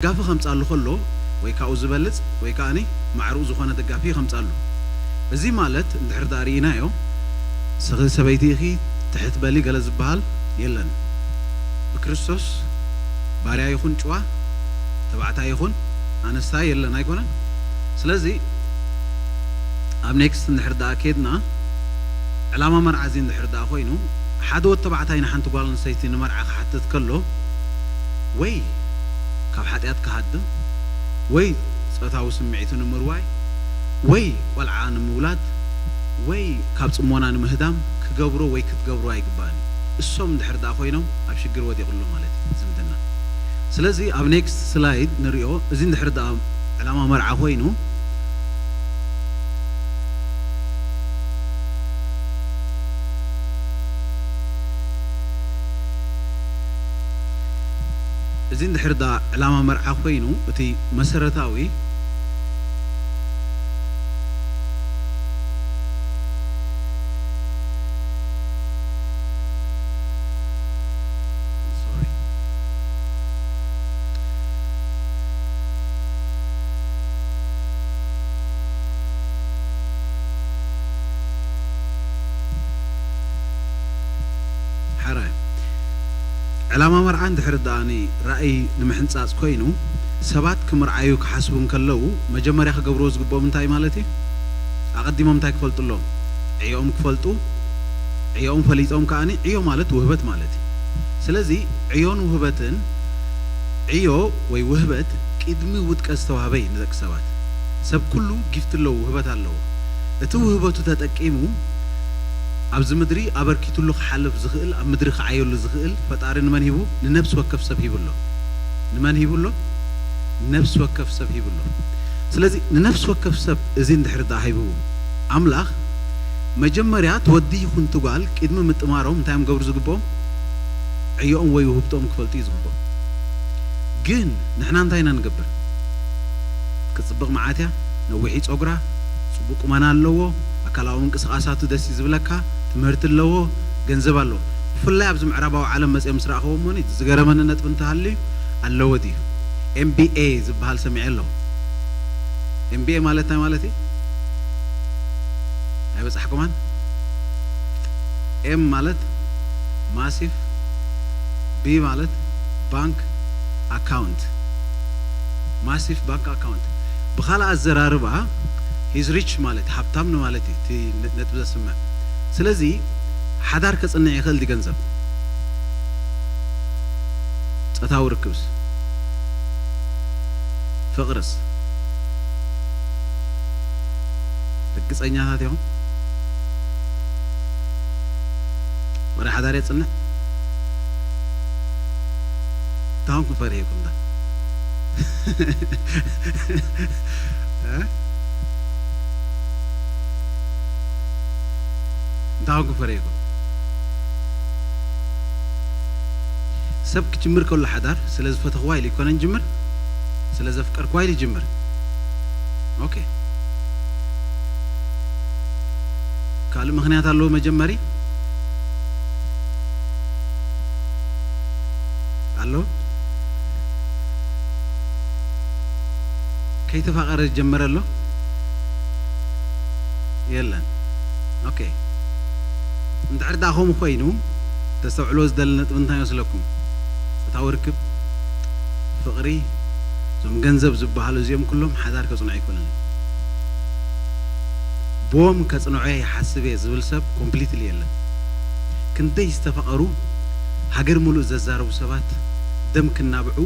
ደጋፊ ከምጻሉ ከሎ ወይ ካብኡ ዝበልጽ ወይ ከኣኒ ማዕርኡ ዝኾነ ደጋፊ ከምጻሉ። እዚ ማለት እንድሕር ደኣ ርኢናዮ፣ ንስኺ ሰበይቲ ኢኺ ትሕት በሊ ገለ ዝበሃል የለን። ብክርስቶስ ባርያ ይኹን ጭዋ፣ ተባዕታይ ይኹን ኣነስታይ የለን ኣይኮነን። ስለዚ ኣብ ኔክስት እንድሕር ደኣ ኬድና ዕላማ መርዓ እዚ እንድሕር ደኣ ኮይኑ ሓደ ወድ ተባዕታይ ንሓንቲ ጓል ኣንስተይቲ ንመርዓ ክሓትት ከሎ ወይ ካብ ሓጢኣት ክሃድም ወይ ጾታዊ ስምዒቱ ንምርዋይ ወይ ቆልዓ ንምውላድ ወይ ካብ ጽሞና ንምህዳም ክገብሮ ወይ ክትገብሮ ኣይግባእን እዩ። እሶም እንድሕር ደኣ ኮይኖም ኣብ ሽግር ወዲቑ ኣሎ ማለት እዩ ዝምድና። ስለዚ ኣብ ኔክስት ስላይድ ንሪኦ። እዚ እንድሕር ደኣ ዕላማ መርዓ ኮይኑ እዚ እንድሕር ደኣ ዕላማ መርዓ ኮይኑ እቲ መሰረታዊ ሶሪ። ሓራይ ዕላማ መርዓ እንድሕር ደኣ ራእይ ንምሕንጻጽ ኮይኑ ሰባት ክምርዓዩ ክሓስቡ እንከለዉ መጀመርያ ክገብርዎ ዝግብኦም እንታይ ማለት እዩ? ኣቐዲሞም እንታይ ክፈልጡ ኣለዎም? ዕዮኦም ክፈልጡ። ዕዮኦም ፈሊጦም ከኣኒ ዕዮ ማለት ውህበት ማለት እዩ። ስለዚ ዕዮን ውህበትን ዕዮ ወይ ውህበት ቅድሚ ውድቀት ዝተዋህበ እዩ ንደቂ ሰባት። ሰብ ኩሉ ጊፍት ኣለዎ፣ ውህበት ኣለዎ። እቲ ውህበቱ ተጠቂሙ ኣብዚ ምድሪ ኣበርኪትሉ ክሓልፍ ዝኽእል፣ ኣብ ምድሪ ክዓየሉ ዝኽእል ፈጣሪ ንመን ሂቡ? ንነብሲ ወከፍ ሰብ ሂቡ ኣሎ። ንመን ሂቡ ኣሎ? ነብሲ ወከፍ ሰብ ሂቡ ኣሎ። ስለዚ ንነፍሲ ወከፍ ሰብ እዚ እንድሕር ደኣ ሂቡ ኣምላኽ መጀመርያ እቲ ወዲ ይኹን እቲ ጓል ቅድሚ ምጥማሮም እንታይ እዮም ክገብሩ ዝግብኦም? ዕዮኦም ወይ ውህብትኦም ክፈልጡ እዩ ዝግብኦም። ግን ንሕና እንታይ ኢና ንገብር? ክጽብቕ መዓት እያ፣ ነዊሕ እዩ ጸጉራ፣ ጽቡቕ ቁመና ኣለዎ፣ ኣካላዊ ምንቅስቓሳቱ ደስ እዩ ዝብለካ፣ ትምህርቲ ኣለዎ፣ ገንዘብ ኣለዎ። ብፍላይ ኣብዚ ምዕራባዊ ዓለም መጺኦም ምስ ረኣኽዎም እሞኒ ዝገረመኒ ነጥቢ እንተሃልዩ ኣለዎ ድዩ? ኤም ቢ ኤ ዝበሃል ሰሚዐ ኣለኹ። ኤም ቢ ኤ ማለት እንታይ ማለት እዩ? ኣይበጻሕኩማን? ኤም ማለት ማሲቭ፣ ቢ ማለት ባንክ ኣካውንት። ማሲቭ ባንክ ኣካውንት። ብኻልእ ኣዘራርባ ሂዝ ሪች ማለት ሃብታም ንማለት እዩ። እቲ ነ-፣ ነጥቢ ዘስምዕ። ስለዚ ሓዳር ከጽንዕ ይኽእል ድዩ ገንዘብ? ጾታዊ ርክብስ? ፍቕርስ? ርግጸኛታት ኢኹም? ወረ ሓዳር የጽንዕ? እንታይ ኮንኩም ፈሪህኩም እንዳ? እ? እንታይ ኮንኩም ፈሪህኩም? ሰብ ክጅምር ከሎ ሓዳር ስለ ዝፈተኽዋ ኢሉ ይኮነን ጅምር፣ ስለ ዘፍቀርክዋ ኢሉ ይጅምር። ኦኬ። ካልእ ምኽንያት ኣለዎ መጀመሪ? ኣሎ? ከይተፋቐረ ዝጀመረ ኣሎ? የለን። ኦኬ። እንድሕር ደኣ ከምኡ ኮይኑ፣ ተስተውዕልዎ ዝደሊ ነጥቢ እንታይ ይመስለኩም? ጾታዊ ርክብ፣ ፍቕሪ፣ እዞም ገንዘብ ዝበሃሉ እዚኦም ኩሎም ሓዳር ከጽንዑ ኣይክእሉን እዮም። ብኦም ከጽንዖ እየ ይሓስብ እየ ዝብል ሰብ ኮምፕሊትሊ የለን። ክንደይ ዝተፋቐሩ፣ ሃገር ሙሉእ ዘዛረቡ ሰባት ደም ክናብዑ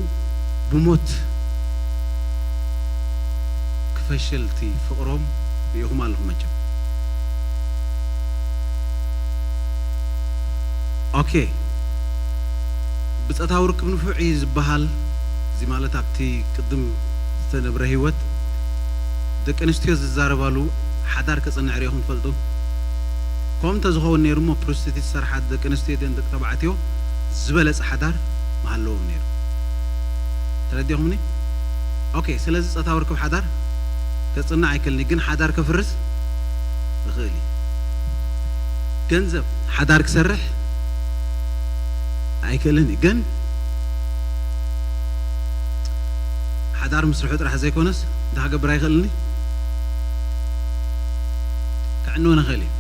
ብሞት ክፈሽል እቲ ፍቕሮም ርኢኹም ኣለኹም መቸም። ኦኬ፣ ብጾታዊ ርክብ ንፉዕ እዩ ዝበሃል፣ እዚ ማለት ኣብቲ ቅድም ዝተነብረ ህይወት ደቂ ኣንስትዮ ዝዛረባሉ ሓዳር ከጽንዕ ርኢኹም ትፈልጡ? ከምኡ እንተዝኸውን ነይሩ እሞ ፕሮስቲቱት ዝሰርሓ ደቂ ኣንስትዮ ደን ደቂ ተባዕትዮ ዝበለጸ ሓዳር ምሃለዎም ነይሩ። ተረዲኹምኒ? ኦኬ፣ ስለዚ ጾታዊ ርክብ ሓዳር ከጽንዕ ኣይክእልን እዩ፣ ግን ሓዳር ከፍርስ ይኽእል እዩ። ገንዘብ ሓዳር ክሰርሕ ኣይክእልን እዩ፣ ግን ሓዳር ምስርሑ ጥራሕ ዘይኮነስ እንታይ ክገብር ኣይኽእልኒ? ክዕንወን ይኽእል እዩ።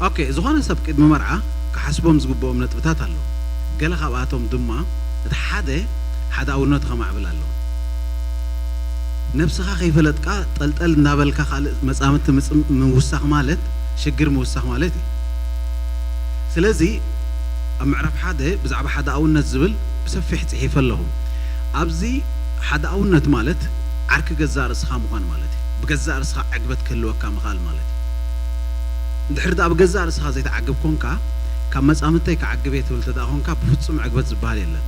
ኦኬ፣ ዝኾነ ሰብ ቅድሚ መርዓ ክሓስቦም ዝግብኦም ነጥብታት ኣለዉ። ገለ ካብኣቶም ድማ እቲ ሓደ ሓዳውነት ከማዕብል ኣለዎ። ነብስኻ ከይፈለጥካ ጠልጠል እናበልካ ካልእ መጻምድቲ ምጽ- ምውሳኽ ማለት ሽግር ምውሳኽ ማለት እዩ። ስለዚ ኣብ ምዕራፍ ሓደ ብዛዕባ ሓዳውነት ዝብል ብሰፊሕ ጽሒፈ ኣለኹ። ኣብዚ ሓዳውነት ማለት ዓርኪ ገዛእ ርእስኻ ምዃን ማለት እዩ። ብገዛእ ርእስኻ ዕግበት ክህልወካ ምኽኣል ማለት እዩ። እንድሕር ደኣ ብገዛእ ርእስኻ ዘይትዓግብ ኮንካ፣ ካብ መጻምድተይ ክዓግብ እየ ትብል ተደኣ ኮንካ፣ ብፍጹም ዕግበት ዝበሃል የለን።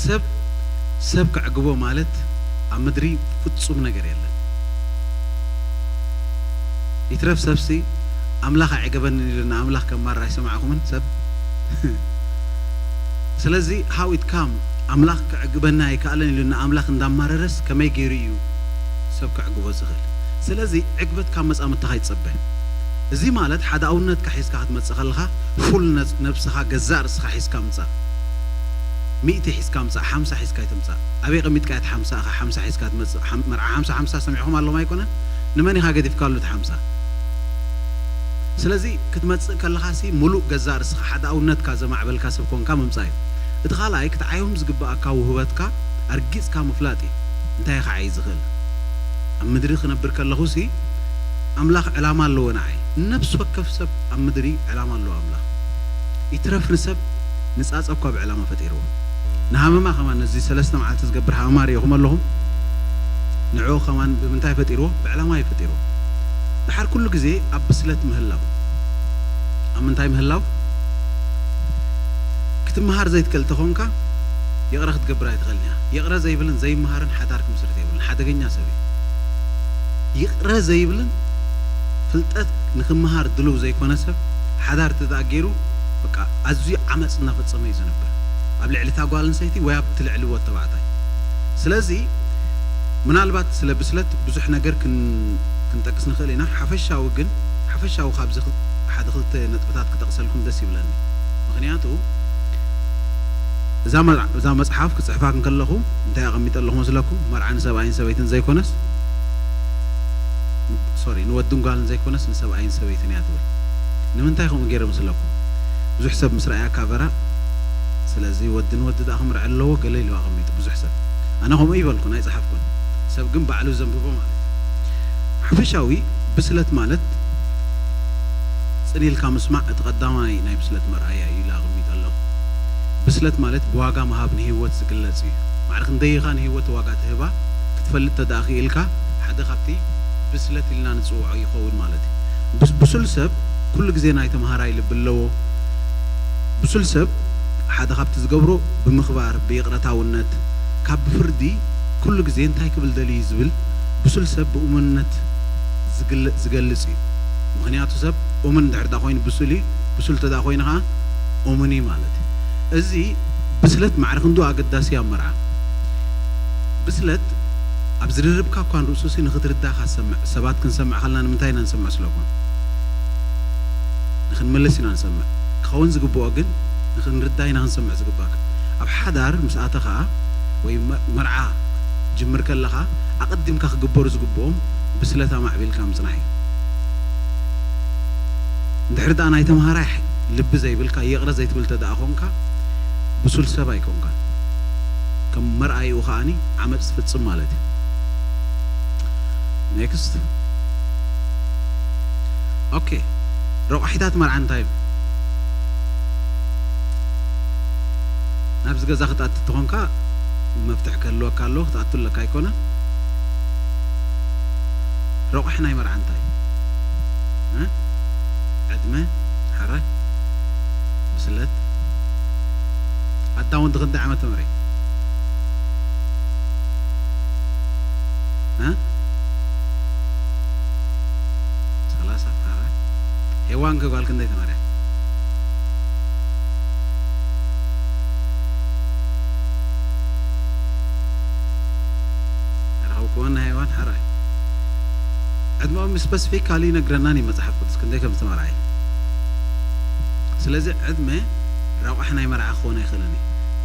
ሰብ ሰብ ከዕግቦ ማለት ኣብ ምድሪ ፍጹም ነገር የለን። ይትረፍ ሰብሲ ኣምላኽ ኣዕገበኒ ኢሉ ንኣምላኽ ከማርር ኣይሰማዕኩምን ሰብ። ስለዚ how it come ኣምላኽ ከዕግበኒ ኣይከኣለን ኢሉ ንኣምላኽ እንዳማረረስ ከመይ ገይሩ እዩ ሰብ ከዕግቦ ዝኽእል? ስለዚ ዕግበት ካብ መጻምድትኻ ይጸበ። እዚ ማለት ሓዳውነትካ ሒዝካ ክትመጽእ ከለኻ ፉል ነብስኻ ገዛእ ርእስኻ ሒዝካ ምጻእ። ሚእቲ ሒዝካ ምጻእ፣ ሓምሳ ሒዝካ ኣይትምጻእ። ኣበይ ቀሚጥካ እያ ሓምሳ ኢኻ ሓምሳ ሒዝካ ትመጽእ? ሓም- መርዓ ሓምሳ ሓምሳ ሰሚዕኹም ኣለኹም ኣይኮነን? ንመን ኢኻ ገዲፍካሉ እቲ ሓምሳ? ስለዚ ክትመጽእ ከለኻሲ ሙሉእ ገዛእ ርእስኻ ሓዳውነትካ ዘማዕበልካ ሰብ ኮንካ ምምጻእ እዩ። እቲ ካልኣይ ክትዓዮም ዝግብኣካ ውህበትካ ኣርጊጽካ ምፍላጥ እዩ። እንታይ ከዓይ ዝኽእል? ኣብ ምድሪ ክነብር ከለኹሲ ኣምላኽ ዕላማ ኣለዎ ንዓይ። ነፍሲ ወከፍ ሰብ ኣብ ምድሪ ዕላማ ኣለዎ ኣምላኽ። ይትረፍ ንሰብ ንጻጸ እኳ ብዕላማ ፈጢርዎ። ንሃመማ ከማን ነዚ ሰለስተ መዓልቲ ዝገብር ሃመማ ርእኹም ኣለኹም። ንዕኡ ከማን ብምንታይ ፈጢርዎ? ብዕላማ እዩ ፈጢርዎ። ድሓር ኩሉ ግዜ ኣብ ብስለት ምህላው። ኣብ ምንታይ ምህላው? ክትመሃር ዘይትክእል ተኾንካ ይቕረ ክትገብር ኣይትኽእልን እያ። ይቕረ ዘይብልን ዘይመሃርን ሓዳር ክምስርት የብሉን። ሓደገኛ ሰብ እዩ። ይቕረ ዘይብልን ፍልጠት ንክመሃር ድልው ዘይኮነ ሰብ ሓዳር ተደኣ ገይሩ በቃ ኣዝዩ ዓመፅ እናፈፀመ እዩ ዝነብር ኣብ ልዕሊ እታ ጓል ኣንስተይቲ ወይ ኣብቲ ልዕሊ ወድ ተባዕታይ። ስለዚ ምናልባት ስለ ብስለት ብዙሕ ነገር ክን- ክንጠቅስ ንኽእል ኢና። ሓፈሻዊ ግን ሓፈሻዊ ካብዚ ክል- ሓደ ክልተ ነጥብታት ክጠቅሰልኩም ደስ ይብለኒ። ምክንያቱ እዛ መ- እዛ መፅሓፍ ክፅሕፋ እንከለኹ እንታይ ኣቐሚጠ ኣለኹ መስለኩም? መርዓ ንሰብኣይን ሰበይትን ዘይኮነስ ሶሪ ንወድን ጓልን ዘይኮነስ ንሰብኣይን ሰበይትን እያ ትብል። ንምንታይ ከምኡ ገይረ መስለኩም? ብዙሕ ሰብ ምስ ረኣያ ካቨራ ስለዚ ወዲ ንወዲ ደኣ ክምርዐ ኣለዎ ገለ ኢሉ ኣቐሚጡ ብዙሕ ሰብ። ኣነ ከምኡ ይበልኩን ኣይጸሓፍኩን። ሰብ ግን ባዕሉ ዘንብቦ ማለት እዩ። ሓፈሻዊ ብስለት ማለት ጽን ኢልካ ምስማዕ እቲ ቀዳማይ ናይ ብስለት መርኣያ እዩ ኢለ ኣቐሚጠ ኣለኹ። ብስለት ማለት ብዋጋ ምሃብ ንህይወት ዝግለጽ እዩ። ማዕረ ክንደይ ኢኻ ንህይወት ዋጋ ትህባ ክትፈልጥ ተደኣ ክኢልካ ሓደ ካብቲ ብስለት ኢልና ንጽውዖ ይኸውን ማለት እዩ። ብስ- ብሱል ሰብ ኩሉ ግዜ ናይ ተምሃራይ ልቢ ኣለዎ። ብሱል ሰብ ሓደ ካብቲ ዝገብሮ ብምኽባር፣ ብይቕረታውነት፣ ካብ ብፍርዲ ኩሉ ግዜ እንታይ ክብል ደልዩ ዝብል ብሱል ሰብ ብእሙንነት ዝግለ- ዝገልጽ እዩ። ምኽንያቱ ሰብ እሙን እንድሕር ደኣ ኮይኑ ብሱል እዩ፣ ብሱል እንተ ደኣ ኮይኑ ኸዓ እሙን እዩ ማለት እዩ። እዚ ብስለት ማዕረ ክንዱ ኣገዳሲ እዩ ኣብ መርዓ። ብስለት ኣብ ዝርርብካ እኳ ንርእሱሲ ንኽትርዳእካ ትሰምዕ። ሰባት ክንሰምዕ ከለና ንምንታይ ኢና ንሰምዕ ስለኮን? ንኽንምልስ ኢና ንሰምዕ። ክኸውን ዝግብኦ ግን ንኽንርዳእ ኢና ክንሰምዕ ዝግባካ። ኣብ ሓዳር ምስ ኣተኻ ወይ መ- መርዓ ጅምር ከለኻ ኣቐዲምካ ክግበሩ ዝግብኦም ብስለት ኣማዕቢልካ ምጽናሕ እዩ። እንድሕር ደኣ ናይ ተምሃራይ ልቢ ዘይብልካ ይቕረ ዘይትብል ተደኣ ኾንካ ብሱል ሰብ ኣይኮንካን። ከም መርኣይኡ ከኣኒ ዓመጽ ትፍጽም ማለት እዩ። ኔክስት ኦኬ። ረቋሒታት መርዓ እንታይ እዮም? ናብዚ ገዛ ክትኣቱ ተኾንካ መፍትሕ ክህልወካ ኣለዎ ክትኣቱ ኣለካ ኣይኮነ። ረቋሒ ናይ መርዓ እንታይ? እ? ዕድመ ሓራይ ብስለት ኣዳም ወዲ ክንደይ ዓመት ተመርዒ? እ? ሰላሳ ሓራይ ሄዋን ከ ጓል ክንደይ ተመርዒ? ረኸብክወን ናይ ሄዋን ሓራይ ዕድመኦም ስፐሲፊካሊ ይነግረናን እዩ መፅሓፍ ቅዱስ ክንደይ ከም ዝተመርዓየ። ስለዚ ዕድመ ረቋሒ ናይ መርዓ ክኸውን ኣይኽእልን እዩ።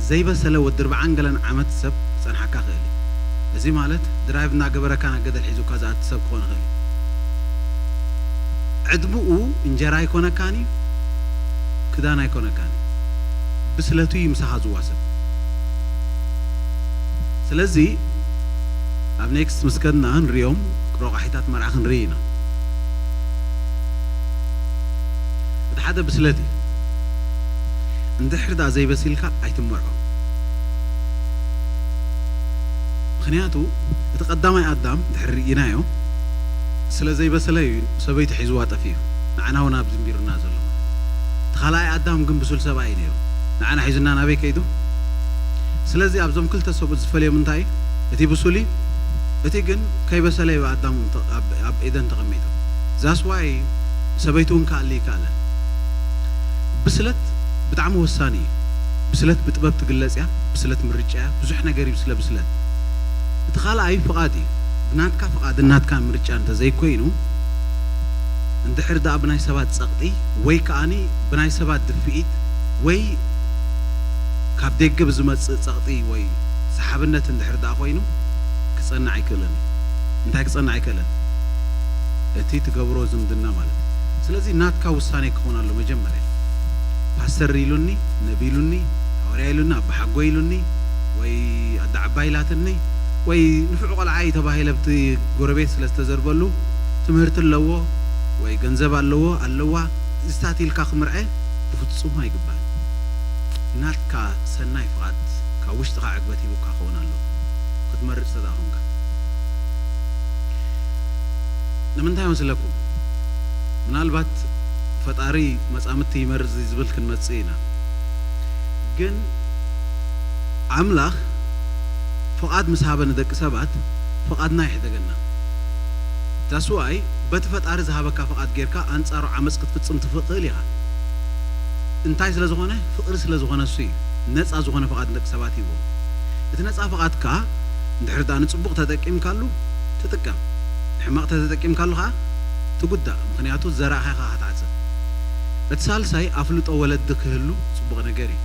ዘይበሰለ ወዲ ኣርብዓን ገለን ዓመት ሰብ ክጸንሓካ ይኽእል እዩ። እዚ ማለት ድራይቭ እናገበረካ ናብ ገደል ሒዙካ ዝኣቲ ሰብ ክኾን ይኽእል እዩ። ዕድምኡ እንጀራ ኣይኮነካን እዩ፣ ክዳን ኣይኮነካን እዩ። ብስለቱ እዩ ምሳኻ ዝዋሰብ። ስለዚ ኣብ ኔክስት ምስ ከድና ንሪኦም ረቋሒታት መርዓ ክንርኢ ኢና። እቲ ሓደ ብስለት እዩ። እንድሕር ደኣ ዘይበሲልካ ኣይትመርዖ። ምኽንያቱ እቲ ቀዳማይ ኣዳም ድሕሪ ርኢናዮ ስለ ዘይበሰለ እዩ ሰበይቱ ሒዝዋ ጠፊኡ። ንዓና እውን ኣብዚ እምቢሩና ዘሎ። እቲ ካልኣይ ኣዳም ግን ብሱል ሰብኣይ እዩ ነይሩ። ንዓና ሒዙና ናበይ ከይዱ? ስለዚ ኣብዞም ክልተ ሰብኡት ዝፈልዮም እንታይ እዩ? እቲ ብሱል እዩ፣ እቲ ግን ከይበሰለ እዩ ኣዳም ተ-፣ ኣብ፣ ኣብ ኤደን ተቐሚጡ። ዛስ ዋይ ሰበይቱ እውን ክኣሊ ይከኣለን። ብስለት ብጣዕሚ ወሳኒ እዩ። ብስለት ብጥበብ ትግለጽ እያ፣ ብስለት ምርጫ እያ፣ ብዙሕ ነገር እዩ ስለ ብስለት። እቲ ካልኣይ ፍቓድ እዩ። ብናትካ ፍቓድ፣ ናትካ ምርጫ እንተዘይኮይኑ፣ እንድሕር ደኣ ብናይ ሰባት ጸቕጢ ወይ ከኣኒ ብናይ ሰባት ድፍኢት ወይ ካብ ደገ ብዝመጽእ ጸቕጢ ወይ ሰሓብነት እንድሕር ደኣ ኮይኑ፣ ክጸንዕ ኣይክእልን እዩ። እንታይ ክጸንዕ ኣይክእልን? እቲ ትገብሮ ዝምድና ማለት እዩ። ስለዚ ናትካ ውሳኔ ክኸውን ኣሎ መጀመርያ። ፓስተር ኢሉኒ፣ ነቢ ኢሉኒ፣ ሃዋርያ ኢሉኒ፣ ኣባሓጎ ኢሉኒ፣ ወይ ኣደ ዓባይ ኢላትኒ፣ ወይ ንፉዕ ቆልዓ እዩ ተባሂለ ብቲ ጎረቤት ስለ ዝተዘርበሉ፣ ትምህርቲ ኣለዎ፣ ወይ ገንዘብ ኣለዎ፣ ኣለዋ፣ እዚታት ኢልካ ክምርዐ ብፍጹም ኣይግባእን። ናትካ ሰናይ ፍቓድ ካብ ውሽጥኻ ዕግበት ሂቡካ ክኸውን ኣለዎ፣ ክትመርጽ ተደኣ ኾንካ። ንምንታይ መስለኩም? ምናልባት ፈጣሪ መጻምድቲ ይመርጽ ዝብል ክንመጽእ ኢና። ግን ኣምላኽ ፍቓድ ምስ ሃበ ንደቂ ሰባት፣ ፍቓድና ይሕደገና። That's why በቲ ፈጣሪ ዝሃበካ ፍቓድ ጌርካ ኣንጻሩ ዓመጽ ክትፍጽም ትኽእል ኢኻ። እንታይ ስለ ዝኾነ? ፍቕሪ ስለ ዝኾነ እሱ እዩ። ነጻ ዝኾነ ፍቓድ ንደቂ ሰባት ሂብዎም። እቲ ነጻ ፍቓድ ከኣ እንድሕር ደኣ ንጽቡቕ ተጠቂምካሉ ትጥቀም፣ ንሕማቕ ተተጠቂምካሉ ከኣ ትጉዳእ። ምኽንያቱ ዝዘራእኻዮ ኢኻ ክትዓጽድ። እቲ ሳልሳይ ኣፍልጦ ወለዲ ክህሉ ጽቡቕ ነገር እዩ።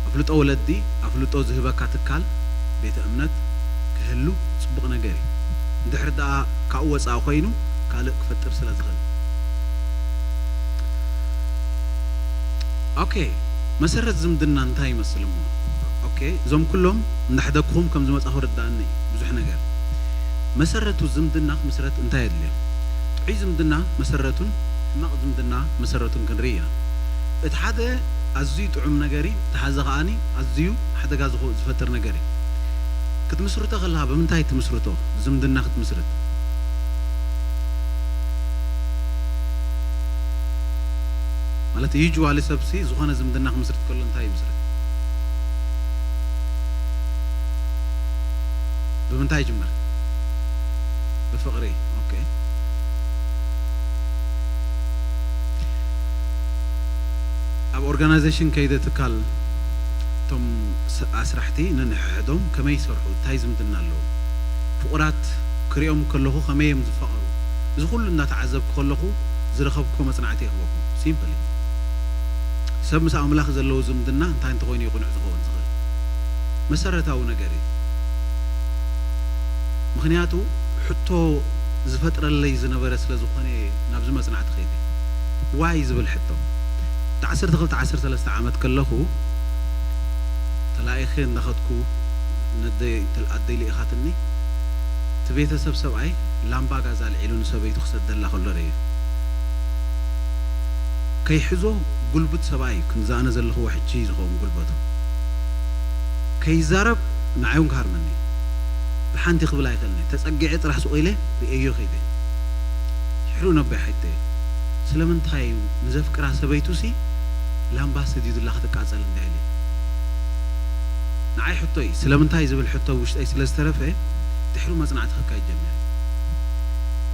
ኣፍልጦ ወለዲ፣ ኣፍልጦ ዝህበካ ትካል፣ ቤተ እምነት ክህሉ ጽቡቕ ነገር እዩ። እንድሕር ደኣ ካብኡ ወጻኢ ኮይኑ ካልእ ክፈጥር ስለ ዝኽእል። ኦኬ፣ መሰረት ዝምድና እንታይ ይመስል እሞ? ኦኬ፣ እዞም ኩሎም እንዳሕደግኹም ከም ዝመጻኹ ርዳእኒ ብዙሕ ነገር። መሰረቱ ዝምድና ክምስረት እንታይ የድልዮ? ጥዑይ ዝምድና መሰረቱን ሕማቕ ዝምድና መሰረቱን ክንርኢ ኢና። እቲ ሓደ ኣዝዩ ጥዑም ነገር እዩ፣ እቲ ሓደ ከኣኒ ኣዝዩ ሓደጋ ዝኸ-፣ ዝፈጥር ነገር እዩ። ክትምስርቶ ከለኻ ብምንታይ ትምስርቶ? ዝምድና ክትምስርት ማለት ዩጅዋሊ ሰብሲ ዝኾነ ዝምድና ክምስርት ከሎ እንታይ ይምስርት? ብምንታይ ይጅምር? ብፍቕሪ። ኦኬ። ኣብ ኦርጋናይዜሽን ከይደ ትካል እቶም ስ-፣ ኣስራሕቲ ነንሕድሕዶም ከመይ ይሰርሑ? እንታይ ዝምድና ኣለዎም? ፍቑራት ክሪኦም ከለኹ ከመይ እዮም ዝፋቐሩ? እዚ ኩሉ እናተዓዘብኩ ከለኹ ዝረኸብኩዎ መጽናዕቲ የህበኩም። ሲምፕሊ። ሰብ ምስ ኣምላኽ ዘለዎ ዝምድና እንታይ እንተኾይኑ እዩ ቅኑዕ ዝኸውን ዝኽእል? መሰረታዊ ነገር እዩ። ምኽንያቱ ሕቶ ዝፈጥረለይ ዝነበረ ስለ ዝኾነ እየ ናብዚ መጽናዕቲ ከይደ። ዋይ ዝብል ሕቶ። እቲ ዓሰርተ ክልተ ዓሰርተ ሰለስተ ዓመት ከለኹ ተላኢኸ እንዳኸድኩ ነደይ፣ ኣደይ ልኢኻትኒ። እቲ ቤተሰብ ሰብኣይ ላምባ ጋዛ ኣልዒሉ ንሰበይቱ ክሰደላ ከሎ ርእየ። ከይሕዞ ጉልቡት ሰብኣይ እዩ፣ ክንዲ ኣነ ዘለኽዎ ሕጂ ዝኸውን ጉልበቱ። ከይዛረብ ንዓይ እውን ክሃርመኒ እዩ። ብሓንቲ ክብል ኣይኽእልን እየ። ተጸጊዐ ጥራሕ ስቕ ኢለ ርእየዮ ከይደ። ድሕሪኡ ነቦይ ሓይተ እየ። ስለምንታይ እዩ ንዘፍቅራ ሰበይቱሲ ላምባ ሰዲዱላ ክትቃጸል እንድያ ኢለ። ንዓይ ሕቶይ ስለምንታይ ዝብል ሕቶ ውሽጠይ ስለ ዝተረፈ ድሕሪኡ መጽናዕቲ ከካይድ ጀሚረ።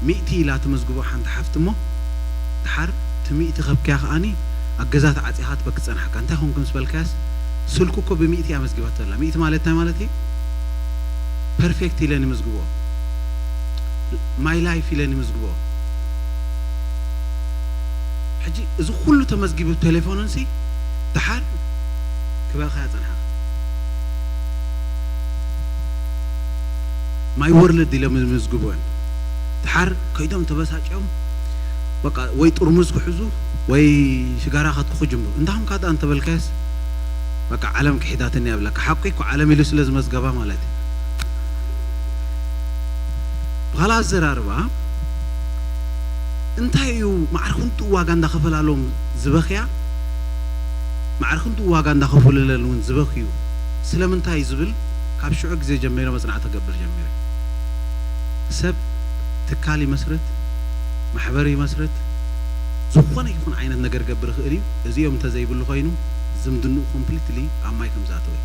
ሚእቲ ኢላ ትምዝግቦ ሓንቲ ሓፍቲ እሞ፣ ደሓር እቲ ሚእቲ ከብክያ ከኣኒ ኣብ ገዛ ተዓጺኻ ትበኪ ትጸንሓካ። እንታይ ኮንኪ ምስ በልካያስ፣ ስልኩ እኮ ብሚእቲ እያ መዝጊባቶ ዘላ። ሚእቲ ማለት እንታይ ማለት እዩ? ፐርፌክት ኢለን ይምዝግቦ። ማይ ላይፍ ኢለን ይምዝግቦ። ሕጂ እዚ ኩሉ ተመዝጊቡ ቴሌፎንንሲ፣ ደሓር ክበኽያ ጸንሓ። ማይ ወርልድ ኢሎም ይምዝግቡ እዮም። ድሓር ከይዶም ተበሳጭዮም በቃ ወይ ጥርሙዝ ክሕዙ ወይ ሽጋራ ከትኩኹ ጅምሩ። እንዳ ኾንካ ደኣ እንተበልካዮስ በቃ ዓለም ክሒዳትኒ እያ ብለካ። ሓቁ እኮ ዓለም ኢሉ ስለ ዝመዝገባ ማለት እዩ። ብኻልእ ኣዘራርባ እንታይ እዩ ማዕረ ክንድኡ ዋጋ እንዳኸፈላሎም ዝበኽያ፣ ማዕረ ክንድኡ ዋጋ እንዳኸፈሉለን እውን ዝበኽዩ ስለምንታይ እዩ ዝብል ካብ ሽዑ ግዜ ጀሚረ መጽናዕቲ ክገብር ጀሚረ። ሰብ ትካል ይመስርት፣ ማሕበር ይመስርት፣ ዝኾነ ይኹን ዓይነት ነገር ገብር ይኽእል እዩ። እዚኦም እንተዘይብሉ ኮይኑ ዝምድንኡ ኮምፕሊትሊ ኣብ ማይ ከም ዝኣተወ እዩ።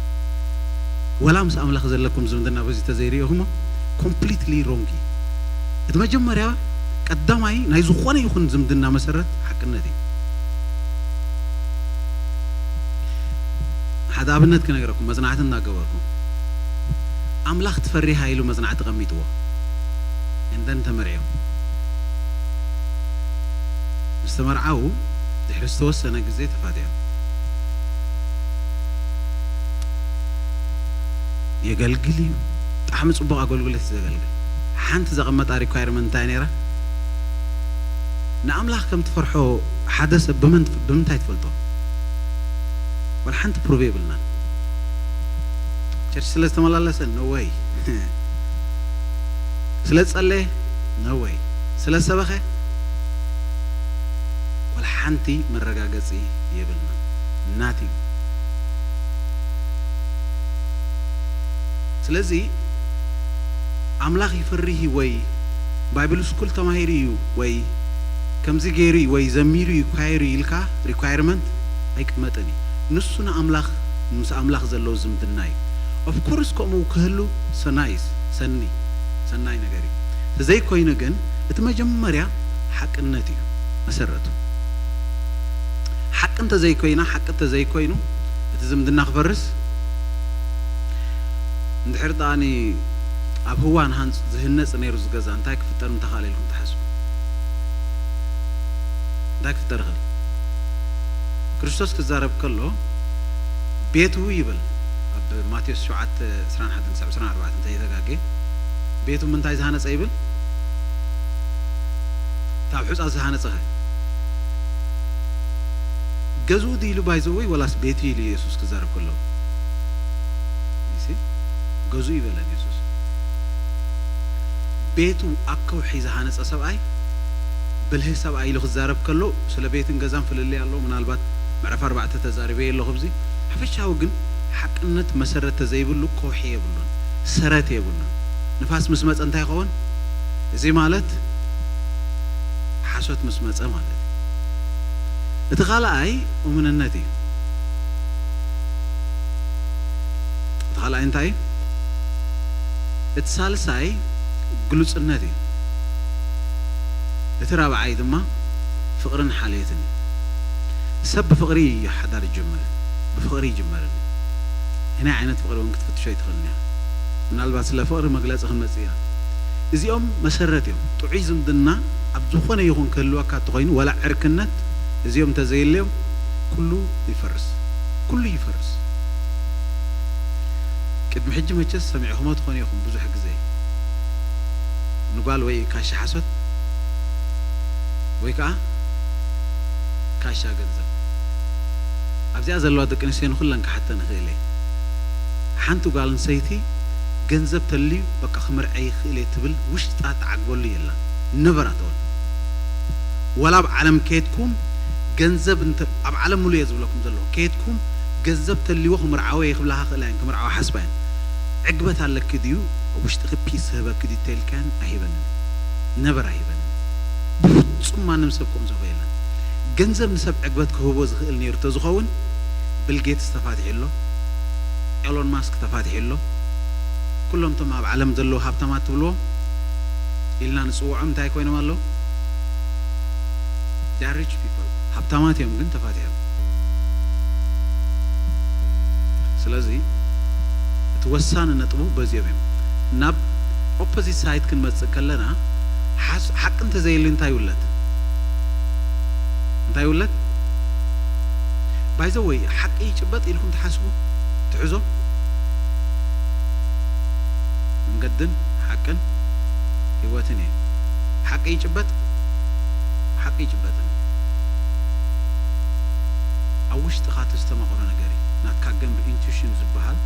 ወላ ምስ ኣምላኽ ዘለኩም ዝምድና በዚ ተዘይርእኹሞ ኮምፕሊትሊ ሮንግ እዩ። እቲ መጀመርያ ቀዳማይ ናይ ዝኾነ ይኹን ዝምድና መሰረት ሓቅነት እዩ። ሓደ ኣብነት ክነግረኩም፣ መጽናዕቲ እናገበርኩም ኣምላኽ ትፈሪሃ ኢሉ መጽናዕቲ ቀሚጥዎ። እንደን ተመርዕዮም ምስ ተመርዓዉ ድሕሪ ዝተወሰነ ግዜ ተፋትዮም። የገልግል እዩ። ብጣዕሚ ጽቡቕ ኣገልግሎት እዩ ዘገልግል። ሓንቲ ዘቐመጣ ሪኳየርመንት እንታይ ነይራ? ንኣምላኽ ከም ትፈርሖ ሓደ ሰብ ብመን ትፍ- ብምንታይ ትፈልጦ? ወላ ሓንቲ ፕሩቭ የብልናን። ቸርች ስለ ዝተመላለሰ? ኖ ወይ። ስለ ዝጸለየ? ኖ ወይ። ስለ ዝሰበኸ? ወላ ሓንቲ መረጋገጺ የብልና። ናቲንግ። ስለዚ ኣምላኽ ይፈርህ እዩ ወይ ባይብል ስኩል ተማሂሩ እዩ ወይ ከምዚ ገይሩ እዩ ወይ ዘሚሩ እዩ ኳየሩ እዩ ኢልካ ሪኳየርመንት ኣይቅመጥን እዩ። ንሱ ንኣምላኽ ምስ ኣምላኽ ዘለዎ ዝምድና እዩ። ኦፍኮርስ ከምኡ ክህሉ ሰናይስ ሰኒ ሰናይ ነገር እዩ። ተዘይኮይኑ ግን እቲ መጀመርያ ሓቅነት እዩ መሰረቱ። ሓቂ እንተዘይኮይና ሓቂ እንተዘይኮይኑ እቲ ዝምድና ክፈርስ እንድሕር ደኣኒ ኣብ ህዋ ንሃንጽ ዝህነጽ ነይሩ ዝገዛ እንታይ ክፍጠር ምተኻለ ኢልኩም ትሓስቡ? እንታይ ክፍጠር ይኽእል? ክርስቶስ ክዛረብ ከሎ ቤቱ ይብል ኣብ ማቴዎስ ሸውዓተ ዕስራን ሓደን ክሳብ ዕስራን ኣርባዕተን እንተይተጋጌ ቤቱ ምንታይ ዝሃነጸ ይብል? ካብ ሑጻ ዝሃነጸኸ ገዝኡ ድዩ ኢሉ ባይዘወይ ወላስ ቤቱ ኢሉ የሱስ ክዛረብ ከሎ ገዝኡ ይበለን የሱስ። ቤቱ ኣብ ከውሒ ዝሃነጸ ሰብኣይ ብልህ ሰብኣይ ኢሉ ክዛረብ ከሎ ስለ ቤትን ገዛን ፍልልይ ኣለዎ። ምናልባት ምዕራፍ ኣርባዕተ ተዛሪበ ኣለኹ ብዚ ሓፈሻዊ ግን ሓቅነት መሰረት ተዘይብሉ ከውሒ የብሉን፣ ሰረት የብሉን። ንፋስ ምስ መጸ እንታይ ይኸውን? እዚ ማለት ሓሶት ምስ መጸ ማለት እዩ። እቲ ካልኣይ እሙንነት እዩ። እቲ ካልኣይ እንታይ እዩ? እቲ ሳልሳይ ግሉጽነት እዩ። እቲ ራብዓይ ድማ ፍቕርን ሓልዮትን እዩ። ሰብ ብፍቕሪ እዩ ሓዳር ይጅምር፣ ብፍቕሪ ይጅመርን እዩ። ሕናይ ዓይነት ፍቕሪ እውን ክትፍትሾ ኣይትኽእልን እያ። ምናልባት ስለ ፍቕሪ መግለጺ ክንመጽእ ኢና። እዚኦም መሰረት እዮም። ጥዑይ ዝምድና ኣብ ዝኾነ ይኹን ክህልወካ እንተኾይኑ ዋላ ዕርክነት እዚኦም እንተዘየልዮም ኩሉ ይፈርስ። ኩሉ ይፈርስ። ቅድሚ ሕጂ መቸስ ሰሚዕኹሞ ትኾኑ ኢኹም ብዙሕ ግዜ ንጓል ወይ ካሻ ሓሶት ወይ ከዓ ካሻ ገንዘብ ኣብዚኣ ዘለዋ ደቂ ኣንስትዮ ንኩለን ክሓተን ይኽእል እየ። ሓንቲ ጓል ኣንስተይቲ ገንዘብ ተልዩ በቃ ክምርዐ ይኽእል እየ ትብል ውሽጣ ትዓግበሉ የላን። ነበር ኣተወል ወላ ኣብ ዓለም ከየድኩም ገንዘብ እንተ ኣብ ዓለም ሙሉ እየ ዝብለኩም ዘለኹ ከየድኩም ገንዘብ ተልዎ ክምርዓወ እየ ክብላኻ ክእላ እየን ክምርዓዋ ሓስባ እየን። ዕግበት ኣለኪ ድዩ ኣብ ውሽጥኺ ፒስ ህበኪ ድዩ ተልካያን ኣይህበንን። ነበር ኣይህበንን። ብፍጹም ማንም ሰብ ከም ዝህቦ የለን። ገንዘብ ንሰብ ዕግበት ክህቦ ዝኽእል ነይሩ ተዝኸውን ቢል ጌትስ ተፋቲሑ ኣሎ። ኤሎን ማስክ ተፋቲሑ ኣሎ። ኩሎም እቶም ኣብ ዓለም ዘለዉ ሃብታማት ትብልዎም ኢልና ንጽውዖም እንታይ ኮይኖም ኣለዉ? They are rich people። ሃብታማት እዮም ግን ተፋቲሖም። ስለዚ እቲ ወሳኒ ነጥቡ በዚኦም እዮም። ናብ ኦፖዚት ሳይድ ክንመጽእ ከለና ሓስ- ሓቂ እንተዘየልዩ እንታይ ይውለድ? እንታይ ይውለድ? ባይዘወይ ሓቂ ይጭበጥ ኢልኩም ትሓስቡ? ትሕዞ መንገድን ሓቅን ህይወትን እየ። ሓቂ ይጭበጥ፣ ሓቂ ይጭበጥን። ኣብ ውሽጥኻ ተስተማቕሮ ነገር እዩ። ናትካ ገንብ፣ ኢንቱሽን ዝበሃል፣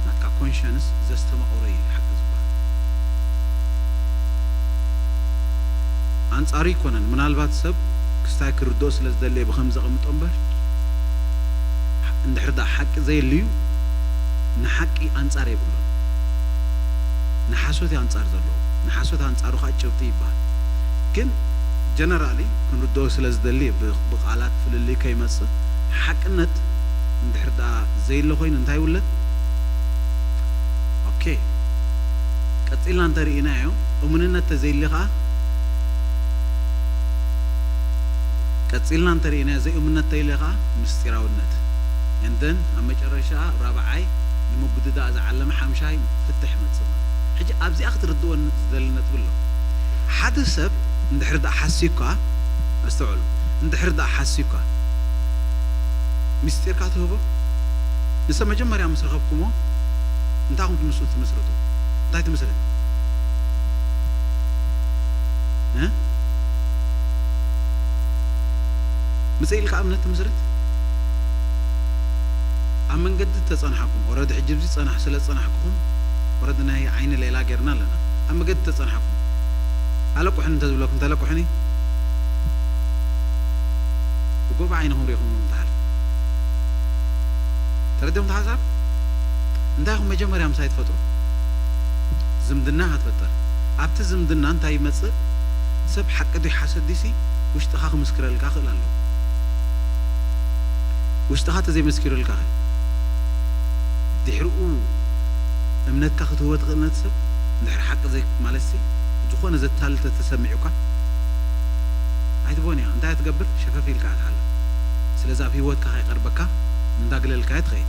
ናትካ ኮንሸንስ ዘስተማቕሮ እዩ ሓቂ ዝበሃል። ኣንጻሩ ይኮነን። ምናልባት ሰብ ክስታይ ክርድኦ ስለ ዝደለየ ብኸም ዘቐምጦ እምበር፣ እንድሕር ደኣ ሓቂ ዘየልዩ፣ ንሓቂ ኣንጻር የብሉን። ንሓሶት እዩ ኣንጻር ዘለዎ። ንሓሶት ኣንጻሩ ከዓ ጭብጢ ይበሃል። ግን ጀነራሊ ክንርድኦ ስለ ዝደሊ ብ-፣ ብቓላት ፍልልይ ከይመጽእ፣ ሓቅነት እንድሕር ደኣ ዘይሎ ኮይኑ እንታይ ይውለድ? ኦኬ። ቀጺልና እንተርኢናዮ፣ እሙንነት ተዘይሊ ከዓ፣ ቀጺልና እንተርኢናዮ፣ ዘይእሙንነት ተይሊ ከዓ ምስጢራውነት። And then ኣብ መጨረሻ ራብዓይ ንምጉድዳእ ዝዓለመ ሓምሻይ ፍትሕ መጽእ ማለት። ሕጂ ኣብዚኣ ክትርድእዎ ዝደሊ ነጥቢ ኣሎ። ሓደ ሰብ እንድሕር ደኣ ሓስዩካ፣ ኣስተውዕሉ፣ እንድሕር ደኣ ሓስዩካ፣ ምስጢርካ ትህቦ? ንሰብ መጀመርያ ምስ ረኸብኩሞ፣ እንታይ ኹም ትምስርቱ? ትምስርቱ? እንታይ ትምስርት? እ? ምጽእ ኢልካ እምነት ትምስርት? ኣብ መንገዲ ተጸንሓኩም፣ ኦረዲ ሕጂ ኣብዚ ጸናሕ-፣ ስለ ዝጸናሕኩኹም፣ ኦረዲ ናይ ዓይኒ ሌላ ጌርና ኣለና። ኣብ መንገዲ ተጸንሓኩም፣ ኣለቁሕኒ እንተዝብለኩም፣ ተለቁሕኒ? ብጎባ ዓይንኹም ሪኹም ትሓልፉ። ተረዲኹም እቲ ሓሳብ? እንታይ ኢኹም መጀመርያ ምሳይ ትፈጥሩ? ዝምድና ኢኻ ትፈጥር። ኣብቲ ዝምድና እንታይ ይመጽእ? ሰብ ሓቂ ድዩ ሓሰት ድዩሲ ውሽጥኻ ክምስክረልካ ክእል ኣለዎ። ውሽጥኻ ተዘይመስኪሩልካ ኸ? ድሕሪኡ እምነትካ ክትህቦ ትኽእል ነቲ ሰብ? እንድሕር ሓቂ ዘይ-፣ ማለትሲ፣ ዝኾነ ዘታልል ተተሰሚዑካ? ኣይትቦን እያ። እንታይ ትገብር? ሸፈፍ ኢልካ እያ ትሓልፍ። ስለዚ ኣብ ህይወትካ ከይቀርበካ እንዳግለልካዮ ትኸይድ።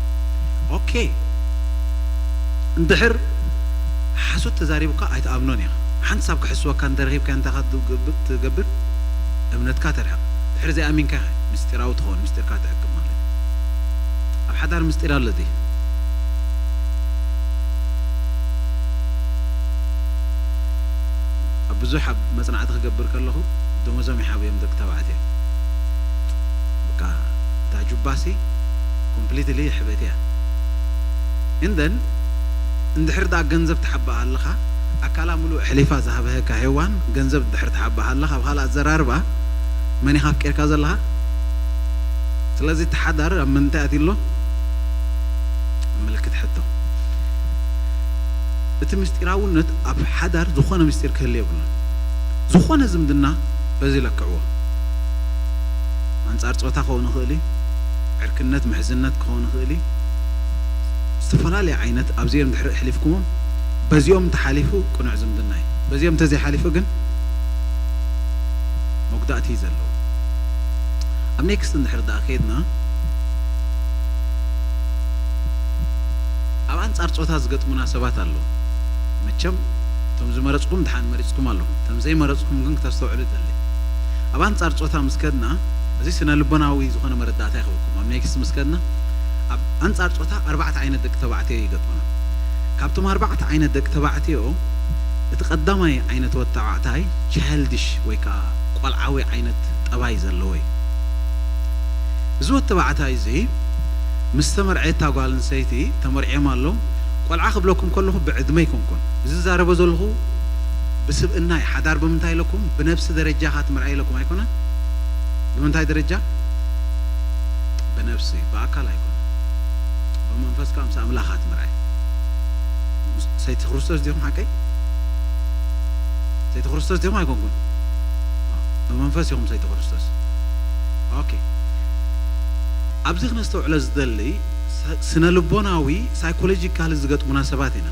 ኦኬ። እንድሕር ሓሶት ተዛሪቡካ ኣይትኣምኖን ኢኻ። ሓንሳብ ክሕስወካ እንተረኺብካ እንታይ ኢኻ ትገብር? ትገብር? እምነትካ ተርሕቕ። ድሕሪ ዘይኣሚንካ ኢኻ ምስጢራዊ ትኸውን፣ ምስጢርካ ትዕቅብ ማለት እዩ። ኣብ ሓዳር ምስጢር ኣሎ ድዩ? ኣብ ብዙሕ ኣብ መጽናዕቲ ክገብር ከለኹ፣ ደሞዞም ይሓብዮም ደቂ ተባዕትዮ። በቃ፣ እታ ጁባሲ ኮምፕሊትሊ ሕብእቲ እያ። And then፣ እንድሕር ደኣ ገንዘብ ትሓብእ ኣለኻ፣ ኣካላ ምሉእ ኣሕሊፋ ዝሃበህካ ሄዋን፣ ገንዘብ እንድሕር ትሓብእ ኣለኻ፣ ኣብ ካልእ ኣዘራርባ፣ መን ኢኻ ኣፍቂርካ ዘለኻ? ስለዚ፣ እቲ ሓዳር ኣብ ምንታይ ኣትዩ ኣሎ? ኣብ ምልክት ሕቶ። እቲ ምስጢራውነት ኣብ ሓዳር ዝኾነ ምስጢር ክህሉ የብሉን። ዝኾነ ዝምድና በዚ ለክዕዎ። ኣንጻር ጾታ ክኸውን ይኽእል እዩ፣ ዕርክነት፣ ምሕዝነት ክኸውን ይኽእል እዩ። ዝተፈላለየ ዓይነት ኣብዚኦም ድሕሪ ኣሕሊፍኩሞም፣ በዚኦም እንተሓሊፉ ቅኑዕ ዝምድና እዩ። በዚኦም እንተዘይሓሊፉ ግን መጉዳእቲ እዩ ዘለዎ። ኣብ ኔክስት እንድሕር ደኣ ከይድና፣ ኣብ ኣንጻር ጾታ ዝገጥሙና ሰባት ኣለዉ። መቸም እቶም ዝመረጽኩም ድሓን መሪጽኩም ኣለኹም። እቶም ዘይመረጽኩም ግን ክተስተውዕሉ ይደሊ። ኣብ ኣንጻር ጾታ ምስ ከድና፣ እዚ ስነ ልቦናዊ ዝኾነ መረዳእታ ይኸበኩም። ኣብ ኔክስት ምስ ከድና፣ ኣብ ኣንጻር ጾታ ኣርባዕተ ዓይነት ደቂ ተባዕትዮ ይገጥሙና። ካብቶም ኣርባዕተ ዓይነት ደቂ ተባዕትዮ፣ እቲ ቀዳማይ ዓይነት ወዲ ተባዕታይ ቻይልዲሽ ወይ ከኣ ቆልዓዊ ዓይነት ጠባይ ዘለዎ እዩ። እዚ ወዲ ተባዕታይ እዚ ምስ ተመርዐየት እታ ጓል ኣንስተይቲ፣ ተመርዕዮም ኣለዉ። ቆልዓ ክብለኩም ከለኹ ብዕድመ ኣይኮንኩን። እዚ ዝዛረቦ ዘለኹ ብስብእና እዩ። ሓዳር ብምንታይ ኢለኩም? ብነብሲ ደረጃ ኢኻ ትምርዓይ ኢለኩም ኣይኮነን? ብምንታይ ደረጃ? ብነብሲ፣ ብኣካል ኣይኮነን። ብመንፈስካ ምስ ኣምላኽ ኢኻ ትምርዓይ። ምስ-፣ ሰይቲ ክርስቶስ ዲኹም ሓቀይ? ሰይቲ ክርስቶስ ዲኹም ኣይኮንኩን? ብመንፈስ ኢኹም ሰይቲ ክርስቶስ። ኦኬ። ኣብዚ ክነስተውዕሎ ዝደሊ፣ ስ-፣ ስነ ልቦናዊ፣ ሳይኮሎጂካሊ ዝገጥሙና ሰባት ኢና።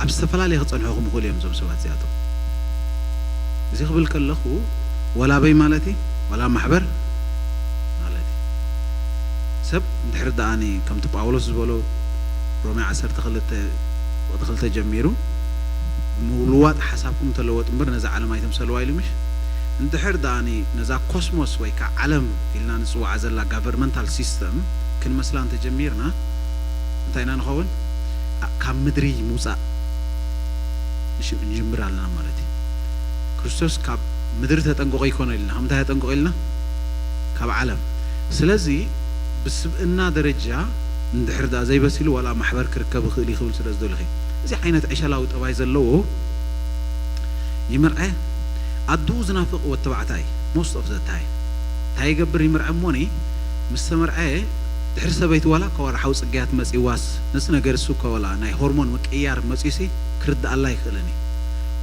ኣብ ዝተፈላለየ ክጸንሑኹም ይኽእሉ እዮም እዞም ሰባት እዚኣቶም። እዚ ክብል ከለኹ፣ ወላ ኣበይ ማለት እዩ? ወላ ማሕበር ማለት እዩ። ሰብ እንድሕር ደኣኒ ከምቲ ጳውሎስ ዝበሎ ሮሜ ዓሰርተ ክልተ ወዲ ክልተ ጀሚሩ፣ ምልዋጥ ሓሳብኩም ተለወጥ እምበር ነዛ ዓለም ኣይትምሰልዋ ኢሉ ምሽ? እንድሕር ደኣኒ ነዛ ኮስሞስ ወይ ከዓ ዓለም ኢልና ንጽውዓ ዘላ ጋቨርመንታል ሲስተም ክንመስላ እንተጀሚርና፣ እንታይ ኢና ንኸውን? ኣ-፣ ካብ ምድሪ ምውጻእ። ንሽ- ንጅምር ኣለና ማለት እዩ። ክርስቶስ ካብ ምድሪ ተጠንቀቑ ኣይኮነ ኢልና። ካብ ምንታይ ተጠንቀቑ ኢልና? ካብ ዓለም። ስለዚ ብስብእና ደረጃ እንድሕር ደኣ ዘይበሲሉ ዋላ ማሕበር ክርከብ ይኽእል እዩ ክብል ስለ ዝደለኹ እዩ። እዚ ዓይነት ዕሸላዊ ጠባይ ዘለዎ ይምርዐ። ኣድኡ ዝናፍቕ ወተባዕታይ most of the time እንታይ ይገብር? ይምርዐ እሞኒ ምስ ተመርዐ ድሕሪ ሰበይቲ ዋላ እኳ ዋላ ሓው ጽግያት መጺዋስ ነዚ ነገር እሱ እኳ ዋላ ናይ ሆርሞን ምቅይያር መጺኡሲ ክርድኣላ ኣይክእልን እዩ።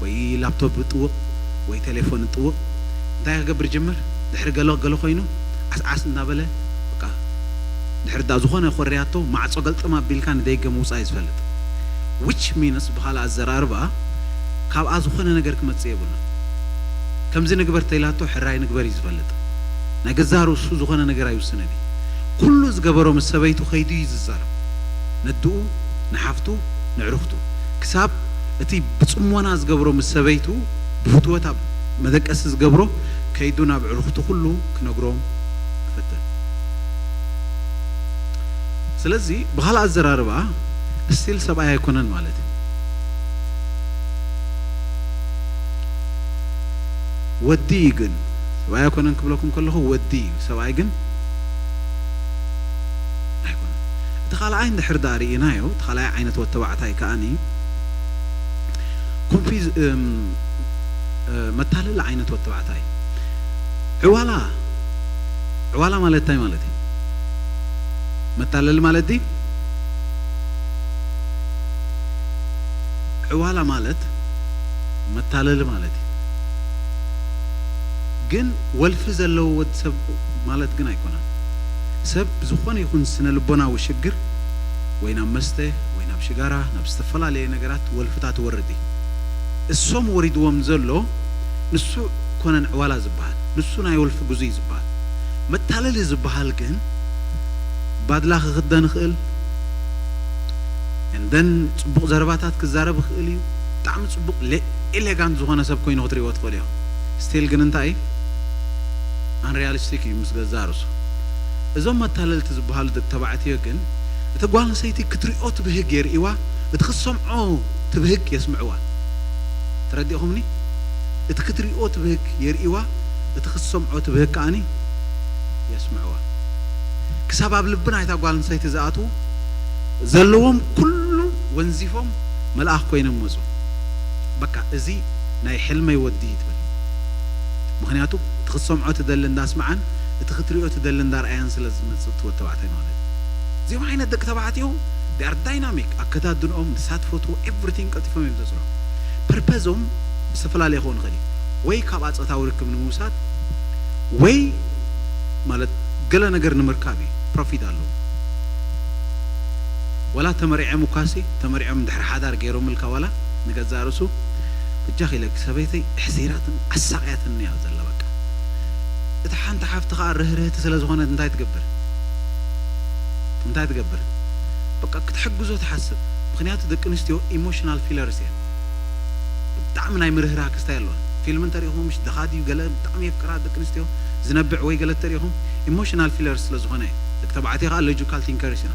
ወይ ላፕቶፕ ጥውቕ ወይ ቴሌፎን ጥውቕ እንታይ ክገብር ጅምር? ድሕሪ ገለ ገለ ኮይኑ ዓስዓስ እናበለ በቃ ድሕሪ ዳ ዝኾነ ኮርያቶ ማዕጾ ገልጥም ኣቢልካ ንደይገ ምውጻእ እዩ ዝፈልጥ። Which means ብኻልእ ኣዘራርባ ካብኣ ዝኾነ ነገር ክመጽእ የብሉን። ከምዚ ንግበር ተይላቶ ሕራይ ንግበር እዩ ዝፈልጥ። ናይ ገዛ ርእሱ ዝኾነ ነገር ኣይውስንን እዩ። ኩሉ ዝገበሮ ምስ ሰበይቱ ከይዱ እዩ ዝዛረብ። ነድኡ፣ ንሓፍቱ፣ ንዕሩኽቱ። ክሳብ እቲ ብጽሞና ዝገብሮ ምስ ሰበይቱ ብፍትወት ኣብ መደቀሲ ዝገብሮ ከይዱ ናብ ዕሩኽቱ ኩሉ ክነግሮም ይፈትን። ስለዚ ብኻልእ ኣዘራርባ ስቲል ሰብኣይ ኣይኮነን ማለት እዩ። ወዲ እዩ ግን ሰብኣይ ኣይኮነን ክብለኩም ከለኹ ወዲ እዩ፣ ሰብኣይ ግን ኣይኮነን። እቲ ካልኣይ እንድሕር ደኣ ርኢናዮ፣ እቲ ካልኣይ ዓይነት ወተባዕታይ ከኣኒ ኮንፊዝ እም፣ እ፣ መታለሊ ዓይነት ወተባዕታይ። ዕዋላ፣ ዕዋላ ማለት እንታይ ማለት እዩ? መታለሊ ማለት ድዩ? ዕዋላ ማለት መታለሊ ማለት እዩ። ግን ወልፊ ዘለዎ ወዲ ሰብ ማለት ግን ኣይኮነን። ሰብ ብዝኾነ ይኹን ስነ ልቦናዊ ሽግር ወይ ናብ መስተ ወይ ናብ ሽጋራ ናብ ዝተፈላለየ ነገራት ወልፍታት ይወርድ እዩ። እሶም ወሪድዎም ዘሎ ንሱ ኮነን ዕዋላ ዝበሃል፣ ንሱ ናይ ወልፊ ግዙ እዩ ዝበሃል። መታለሊ ዝበሃል ግን ባድላ ክኽደን ይኽእል፣ እንደን ጽቡቕ ዘረባታት ክዛረብ ይኽእል እዩ። ብጣዕሚ ጽቡቕ ሌ- ኤሌጋንት ዝኾነ ሰብ ኮይኑ ክትሪእዎ ትኽእል ኢኹም። ስቲል ግን እንታይ ኣንሪያሊስቲክ እዩ ምስ ገዛ ርእሱ። እዞም መታለልቲ ዝበሃሉ ደቂ ተባዕትዮ ግን እቲ ጓል ኣንስተይቲ ክትሪኦ ትብህግ የርእይዋ፣ እቲ ክትሰምዖ ትብህግ የስምዕዋ። ተረዲእኹምኒ? እቲ ክትሪኦ ትብህግ የርእይዋ፣ እቲ ክትሰምዖ ትብህግ ከኣኒ የስምዕዋ። ክሳብ ኣብ ልቢ ናይታ ጓል ኣንስተይቲ ዝኣትዉ ዘለዎም ኩሉ ወንዚፎም መልኣኽ ኮይኖም መጹ። በቃ እዚ ናይ ሕልመይ ወዲ እዩ ትብል። ምኽንያቱ እቲ ክትሰምዖ ትደሊ እንዳስምዓን እቲ ክትሪኦ ትደሊ እንዳርኣያን ስለ ዝመጽእ እቲ ወዲ ተባዕታይ ማለት እዩ። እዚኦም ዓይነት ደቂ ተባዕትዮ they are dynamic፣ ኣከዳድንኦም ንሳ ትፈትዎ ኤቭሪቲንግ ቀልጢፎም እዮም ዘስርሑ። ፐርፐዞም ዝተፈላለየ ክኸውን ይኽእል እዩ። ወይ ካብኣ ጾታዊ ርክብ ንምውሳድ ወይ ማለት ገለ ነገር ንምርካብ እዩ። ፕሮፊት ኣለዎ። ዋላ ተመሪዖም እኳሲ ተመሪዖም ድሕሪ ሓዳር ገይሮምልካ ዋላ ንገዛእ ርእሱ በጃኺ ኢለኪ ሰበይተይ ኣሕሲራትን ኣሳቕያትን እያ ዘላ በቃ። እታ ሓንቲ ሓፍቲ ከዓ ርህርህቲ ስለ ዝኾነት እንታይ ትገብር? እንታይ ትገብር? በቃ ክትሕግዞ ትሓስብ። ምኽንያቱ ደቂ ኣንስትዮ ኢሞሽናል ፊለርስ እየን። ብጣዕሚ ናይ ምርህራህ ክስታይ ኣለወን። ፊልም እንተሪእኹም ምሽ ድኻ ድዩ ገለ ብጣዕሚ የፍቅራ ደቂ ኣንስትዮ ዝነብዕ ወይ ገለ እንተሪእኹም ኢሞሽናል ፊለርስ ስለ ዝኾነ እዩ። ደቂ ተባዕትዮ ከዓ ሎጂካል ቲንከርስ ኢና።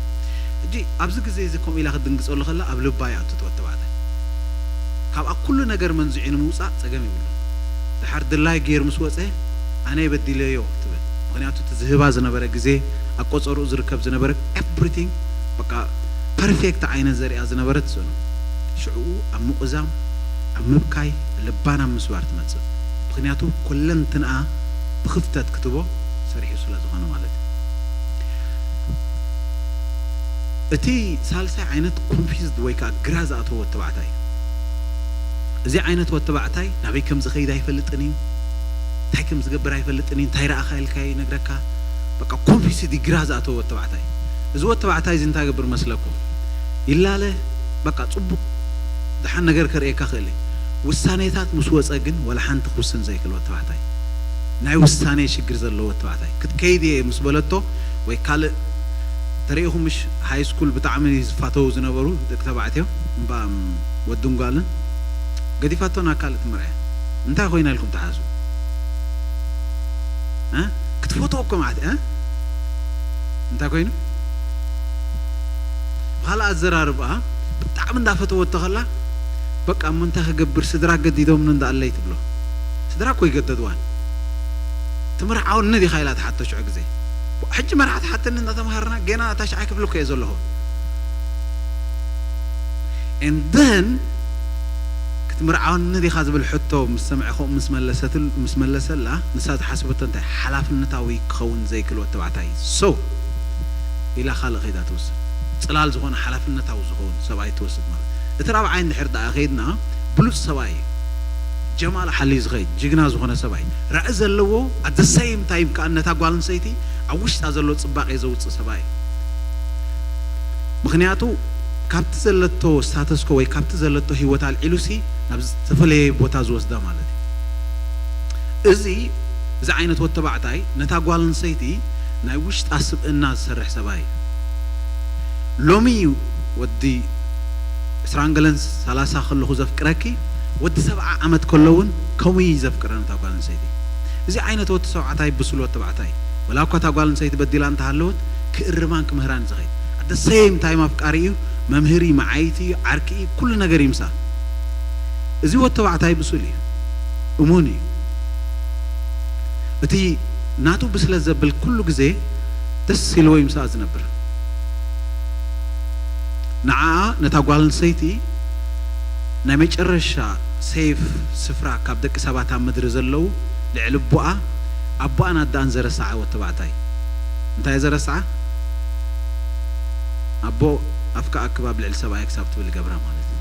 ሕጂ ኣብዚ ግዜ እዚ ከምኡ ኢላ ክትድንግጸሉ ከላ ኣብ ልባ ይኣቱ እቲ ወዲ ተባዕታይ። ካብኣ ኩሉ ነገር መንዚዑ ንምውጻእ ጸገም የብሉን። ድሓር ድላይ ገይሩ ምስ ወጸ ኣነ በዲለዮ ትብል። ምኽንያቱ እቲ ዝህባ ዝነበረ ግዜ ኣብ ቆጸርኡ ዝርከብ ዝነበረ ኤቭሪቲንግ በቃ ፐርፌክት ዓይነት ዘሪኣ ዝነበረት እሱ ነው። ሽዕኡ ኣብ ምቑዛም ኣብ ምብካይ ልባን ኣብ ምስባር ትመጽእ። ምኽንያቱ ኩለንትንኣ ብኽፍተት ክትቦ ሰሪሑ ስለ ዝኾነ ማለት እዩ። እቲ ሳልሳይ ዓይነት ኮንፊዝድ ወይ ከዓ ግራ ዝኣተዎ ተባዕታይ እዩ። እዚ ዓይነት ወተባዕታይ ናበይ ከም ዝኸይድ ኣይፈልጥን እዩ፣ እንታይ ከም ዝገብር ኣይፈልጥን እዩ፣ እንታይ ረኣኻ ኢልካ ይነግረካ። በቃ ኮንፊዝድ ግራ ዝኣተዎ ወተባዕታይ። እዚ ወተባዕታይ እዚ እንታይ ገብር መስለኩም? ይላለ በቃ ጽቡቕ ደሓን ነገር ከርእየካ ክእል እዩ። ውሳኔታት ምስ ወጸ ግን ወላ ሓንቲ ክውስን ዘይክእል ወተባዕታይ፣ ናይ ውሳኔ ሽግር ዘለዎ ወተባዕታይ ክትከይድ እየ ምስ በለቶ ወይ ካልእ ተሪኢኹም ምሽ ሃይ ስኩል ብጣዕሚ ዝፋተው ዝነበሩ ደቂ ተባዕትዮ እምባ ወድን ጓልን ገዲፋቶ ናብ ካልእ ትምርዐ እንታይ ኮይና ኢልኩም ትሓስቡ? እ? ክትፈትዎ እኮ ማለት እ? እንታይ ኮይኑ? ብኻልእ ኣዘራርባ ብጣዕሚ እንዳፈተወቶ ከላ በቃ እሞ እንታይ ክገብር፣ ስድራ ገዲዶምኒ እንዳኣለይ ትብሎ። ስድራ እኮ ይገደድዋን። ትምርዓውኒ ዲኻ ኢላ ትሓቶ ሽዑ ግዜ። ሕጂ መርዓ ትሓተኒ እንዳተምሃርና ገና ታሽዓይ ክፍሊ እኮ እየ ዘለኹ። And then ክትምርዓውኒ ዲኻ ዝብል ሕቶ ምስ ሰምዐ፣ ከምኡ ምስ መለሰትል-፣ ምስ መለሰላ፣ ንሳ ዝሓሰበቶ እንታይ፣ ሓላፍነታዊ ክኸውን ዘይክእል ወዲ ተባዕታይ። So ኢላ ካልእ ከይዳ ትወስድ። ጽላል ዝኾነ ሓላፍነታዊ ዝኸውን ሰብኣይ ትወስድ ማለት። እቲ ራብዓይ እንድሕር ደኣ ከይድና፣ ብሉጽ ሰብኣይ እዩ። ጀማል ሓልዩ ዝኸይድ ጅግና ዝኾነ ሰብኣይ፣ ራኢ ዘለዎ፣ at the same time ከኣ ነታ ጓል ኣንስተይቲ ኣብ ውሽጣ ዘሎ ጽባቄ ዘውጽእ ሰብኣይ እዩ። ምኽንያቱ ካብቲ ዘለቶ ስታተስኮ ወይ ካብቲ ዘለቶ ህይወት ኣልዒሉሲ ናብ ዝተፈለየ ቦታ ዝወስዳ ማለት እዩ። እዚ፣ እዚ ዓይነት ወዲ ተባዕታይ ነታ ጓል ኣንስተይቲ ናይ ውሽጣ ስብእና ዝሰርሕ ሰብኣይ እዩ። ሎሚ እዩ ወዲ ዕስራን ገለን ሰላሳ ከለኹ ዘፍቅረኪ፣ ወዲ ሰብዓ ዓመት ከሎ እውን ከምኡ እዩ ዘፍቅራ ነታ ጓል ኣንስተይቲ። እዚ ዓይነት ወዲ ተባዕታይ ብሱል ወዲ ተባዕታይ፣ ወላ እኳ እታ ጓል ኣንስተይቲ በዲላ እንተሃለወት ክእርማን ክምህራን እዩ ዝኸይድ። At the same time ኣፍቃሪ እዩ፣ መምህር እዩ፣ መዓይቲ እዩ፣ ዓርኪ እዩ፣ ኩሉ ነገር እዩ ምሳ። እዚ ወዲ ተባዕታይ ብሱል እዩ፣ እሙን እዩ። እቲ ናቱ ብስለት ዘብል ኩሉ ግዜ ደስ ኢልዎ እዩ ምሳኣ ዝነብር። ንዓኣ ነታ ጓል ኣንስተይቲ ናይ መጨረሻ ሴፍ ስፍራ ካብ ደቂ ሰባት ኣብ ምድሪ ዘለዉ ልዕሊ ኣቦኣ ኣቦኣን ኣደኣን ዘረስዓ ወዲ ተባዕታይ። እንታይ እዩ ዘረስዓ? ኣቦ ኣፍካ ኣክብ ኣብ ልዕሊ ሰብኣይ ክሳብ ትብል ይገብራ ማለት እዩ።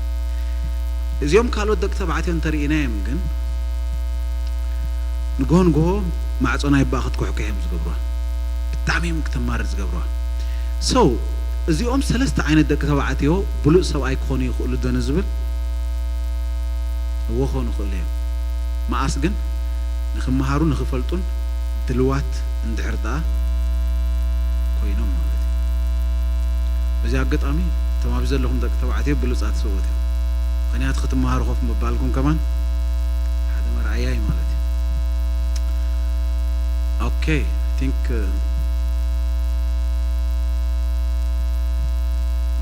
እዚኦም ካልኦት ደቂ ተባዕትዮ እንተርኢናዮም ግን ንግሆ ንግሆ ማዕጾ ናይ ኣቦኣ ክትኩሕኩሕ እዮም ዝገብርዋ። ብጣዕሚ እዮም ክተማርር ዝገብርዋ። So እዚኦም ሰለስተ ዓይነት ደቂ ተባዕትዮ ብሉጽ ሰብኣይ ክኾኑ ይኽእሉ ዶ ንዝብል እዎ ክኾኑ ይኽእሉ እዮም። መኣስ ግን ንኽመሃሩ ንኽፈልጡን ድልዋት እንድሕር ደኣ ኮይኖም ማለት እዩ። በዚ ኣጋጣሚ እቶም ኣብዚ ዘለኹም ደቂ ተባዕትዮ ብሉጻት ሰብኡት እዮም። ምኽንያቱ ክትመሃሩ ኮፍ ምባልኩም ከማን ሓደ መርኣያ እዩ ማለት እዩ። Okay, I think, uh,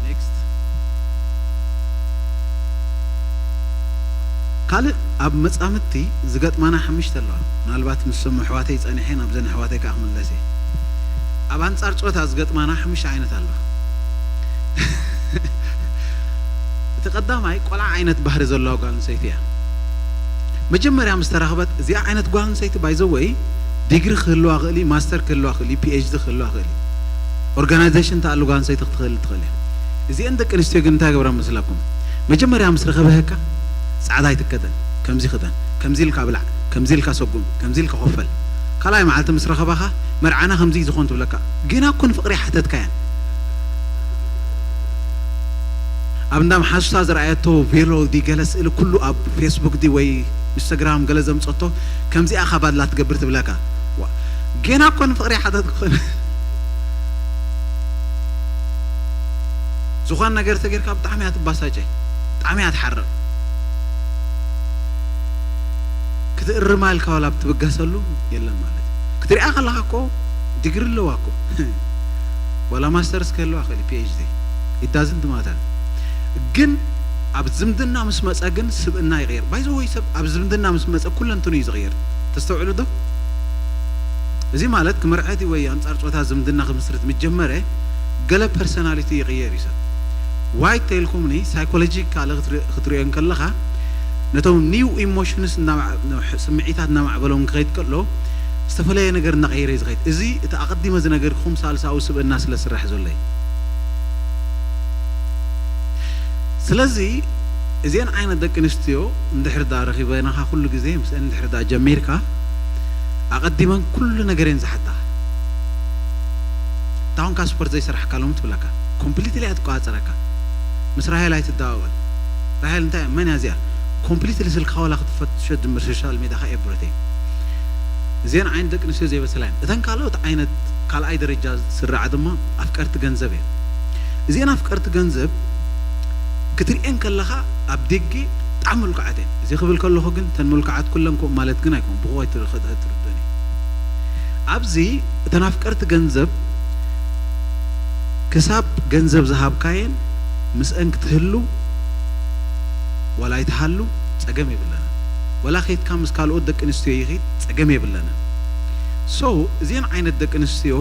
next. ካልእ ኣብ መጻምድቲ ዝገጥማና ሓሙሽተ ኣለዋ። ምናልባት ምስ እቶም ኣሕዋተይ ጸኒሐ ናብዘን ኣሕዋተይ ከኣ ክምለስ እየ። ኣብ ኣንጻር ጾታ ዝገጥማና ሓሙሽተ ዓይነት ኣለዋ። እቲ ቀዳማይ ቆልዓ ዓይነት ባህሪ ዘለዋ ጓል ኣንስተይቲ እያ። መጀመርያ ምስ ተራኽበት እዚኣ ዓይነት ጓል ኣንስተይቲ by the way ዲግሪ ክህልዋ ክእል እዩ፣ ማስተር ክህልዋ ክእል እዩ፣ ፒ ኤች ዲ ክህልዋ ክእል እዩ። ኦርጋናይዜሽን ተኣሉ ጓል ኣንስተይቲ ክትኽእል ትኽእል እያ። እዚአን ደቂ ኣንስትዮ ግን እንታይ ገብራ መስለኩም? መጀመርያ ምስ ረኸበህካ ጻዕዳ ኣይትከደን፣ ከምዚ ክደን፣ ከምዚ ኢልካ ብላዕ፣ ከምዚ ኢልካ ሰጉም፣ ከምዚ ኢልካ ኮፈል። ካልኣይ መዓልቲ ምስ ረኸባኻ መርዓና ከምዚ ዝኾን ትብለካ። ገና እኮ ንፍቕሪ ሓተትካያን። ኣብ እንዳ መሓዙታ ዝረኣየቶ ቬሎ ዲ ገለ ስእሊ ኩሉ ኣብ ፌስቡክ ዲ ወይ ኢንስታግራም ገለ ዘምጸቶ ከምዚኣ ካባድላ ትገብር ትብለካ። ዋ፣ ገና እኮ ንፍቕሪ ሓተት ክኾነ ዝኾነ ነገር ተጌርካ ብጣዕሚ እያ ትባሳጨ፣ ብጣዕሚ እያ ትሓርቕ። ክትእርማ ኢልካ ዋላ ብትብገሰሉ የለን ማለት እዩ። ክትሪኣ ከለኻ እኮ ዲግሪ ኣለዋ እኮ ዋላ ማስተርስ ክህልዋ ክእል ፒ ኤች ዲ it doesn't matter። ግን ኣብ ዝምድና ምስ መጸ ግን ስብእና ይቕየር። By the way ሰብ ኣብ ዝምድና ምስ መጸ ኩለንትኑ እዩ ዝቕየር። ተስተውዕሉ ዶ? እዚ ማለት ክምርዐት ወይ ኣንጻር ጾታ ዝምድና ክምስርት ምስ ጀመረ ገለ ፐርሰናሊቲ ይቕየር እዩ ሰብ። ዋይ ተልኩምኒ ሳይኮሎጂ ካልእ ክትሪ-፣ ክትሪኦ እንከለኻ ነቶም ኒው ኢሞሽንስ እናማዕ-፣ ስምዒታት እናማዕበሎም ክኸይድ ከሎ ዝተፈለየ ነገር እናቐየረ እዩ ዝኸይድ። እዚ እቲ ኣቐዲመ ዝነገርኩም ሳልሳዊ ስብእና ስለ ዝስራሕ ዘሎ እዩ። ስለዚ እዚአን ዓይነት ደቂ ኣንስትዮ እንድሕር ዳ ረኺበናኻ ኩሉ ግዜ ምስአን እንድሕር ዳ ጀሚርካ ኣቐዲመን ኩሉ ነገር እየን ዝሓታ። እንታኾንካ ስፖርት ዘይሰራሕካ ሎም ትብለካ። ኮምፕሊትሊ እያ ትቆጻጸረካ። ምስ ራሄል ኣይትደዋወል። ራሄል እንታይ እያ? መን እያ እዚኣ? ኮምፕሊትሊ ስልካ ዋላ ክትፈትሾ ጅምር ሶሻል ሚድያኻ ኤቭሪቲንግ። እዚአን ዓይነት ደቂ ኣንስትዮ ዘይበሰላ እየን። እተን ካልኦት ዓይነት ካልኣይ ደረጃ ዝስራዓ ድማ ኣፍቀርቲ ገንዘብ እየን። እዚአን ኣፍቀርቲ ገንዘብ ክትሪኤን ከለኻ ኣብ ደገ ብጣዕሚ ምልኩዓት እየን። እዚ ክብል ከለኹ ግን እተን ምልኩዓት ኩለን ከምኡ ማለት ግን ኣይኮን። ብቑ ኣይትር-፣ ኣይትርድእን እየ። ኣብዚ እተን ኣፍቀርቲ ገንዘብ ክሳብ ገንዘብ ዝሃብካየን ምስአን ክትህሉ ዋላ ኣይትሃሉ ጸገም የብለንን። ዋላ ከይትካ ምስ ካልኦት ደቂ ኣንስትዮ ይኺድ ጸገም የብለንን። So እዚን ዓይነት ደቂ ኣንስትዮ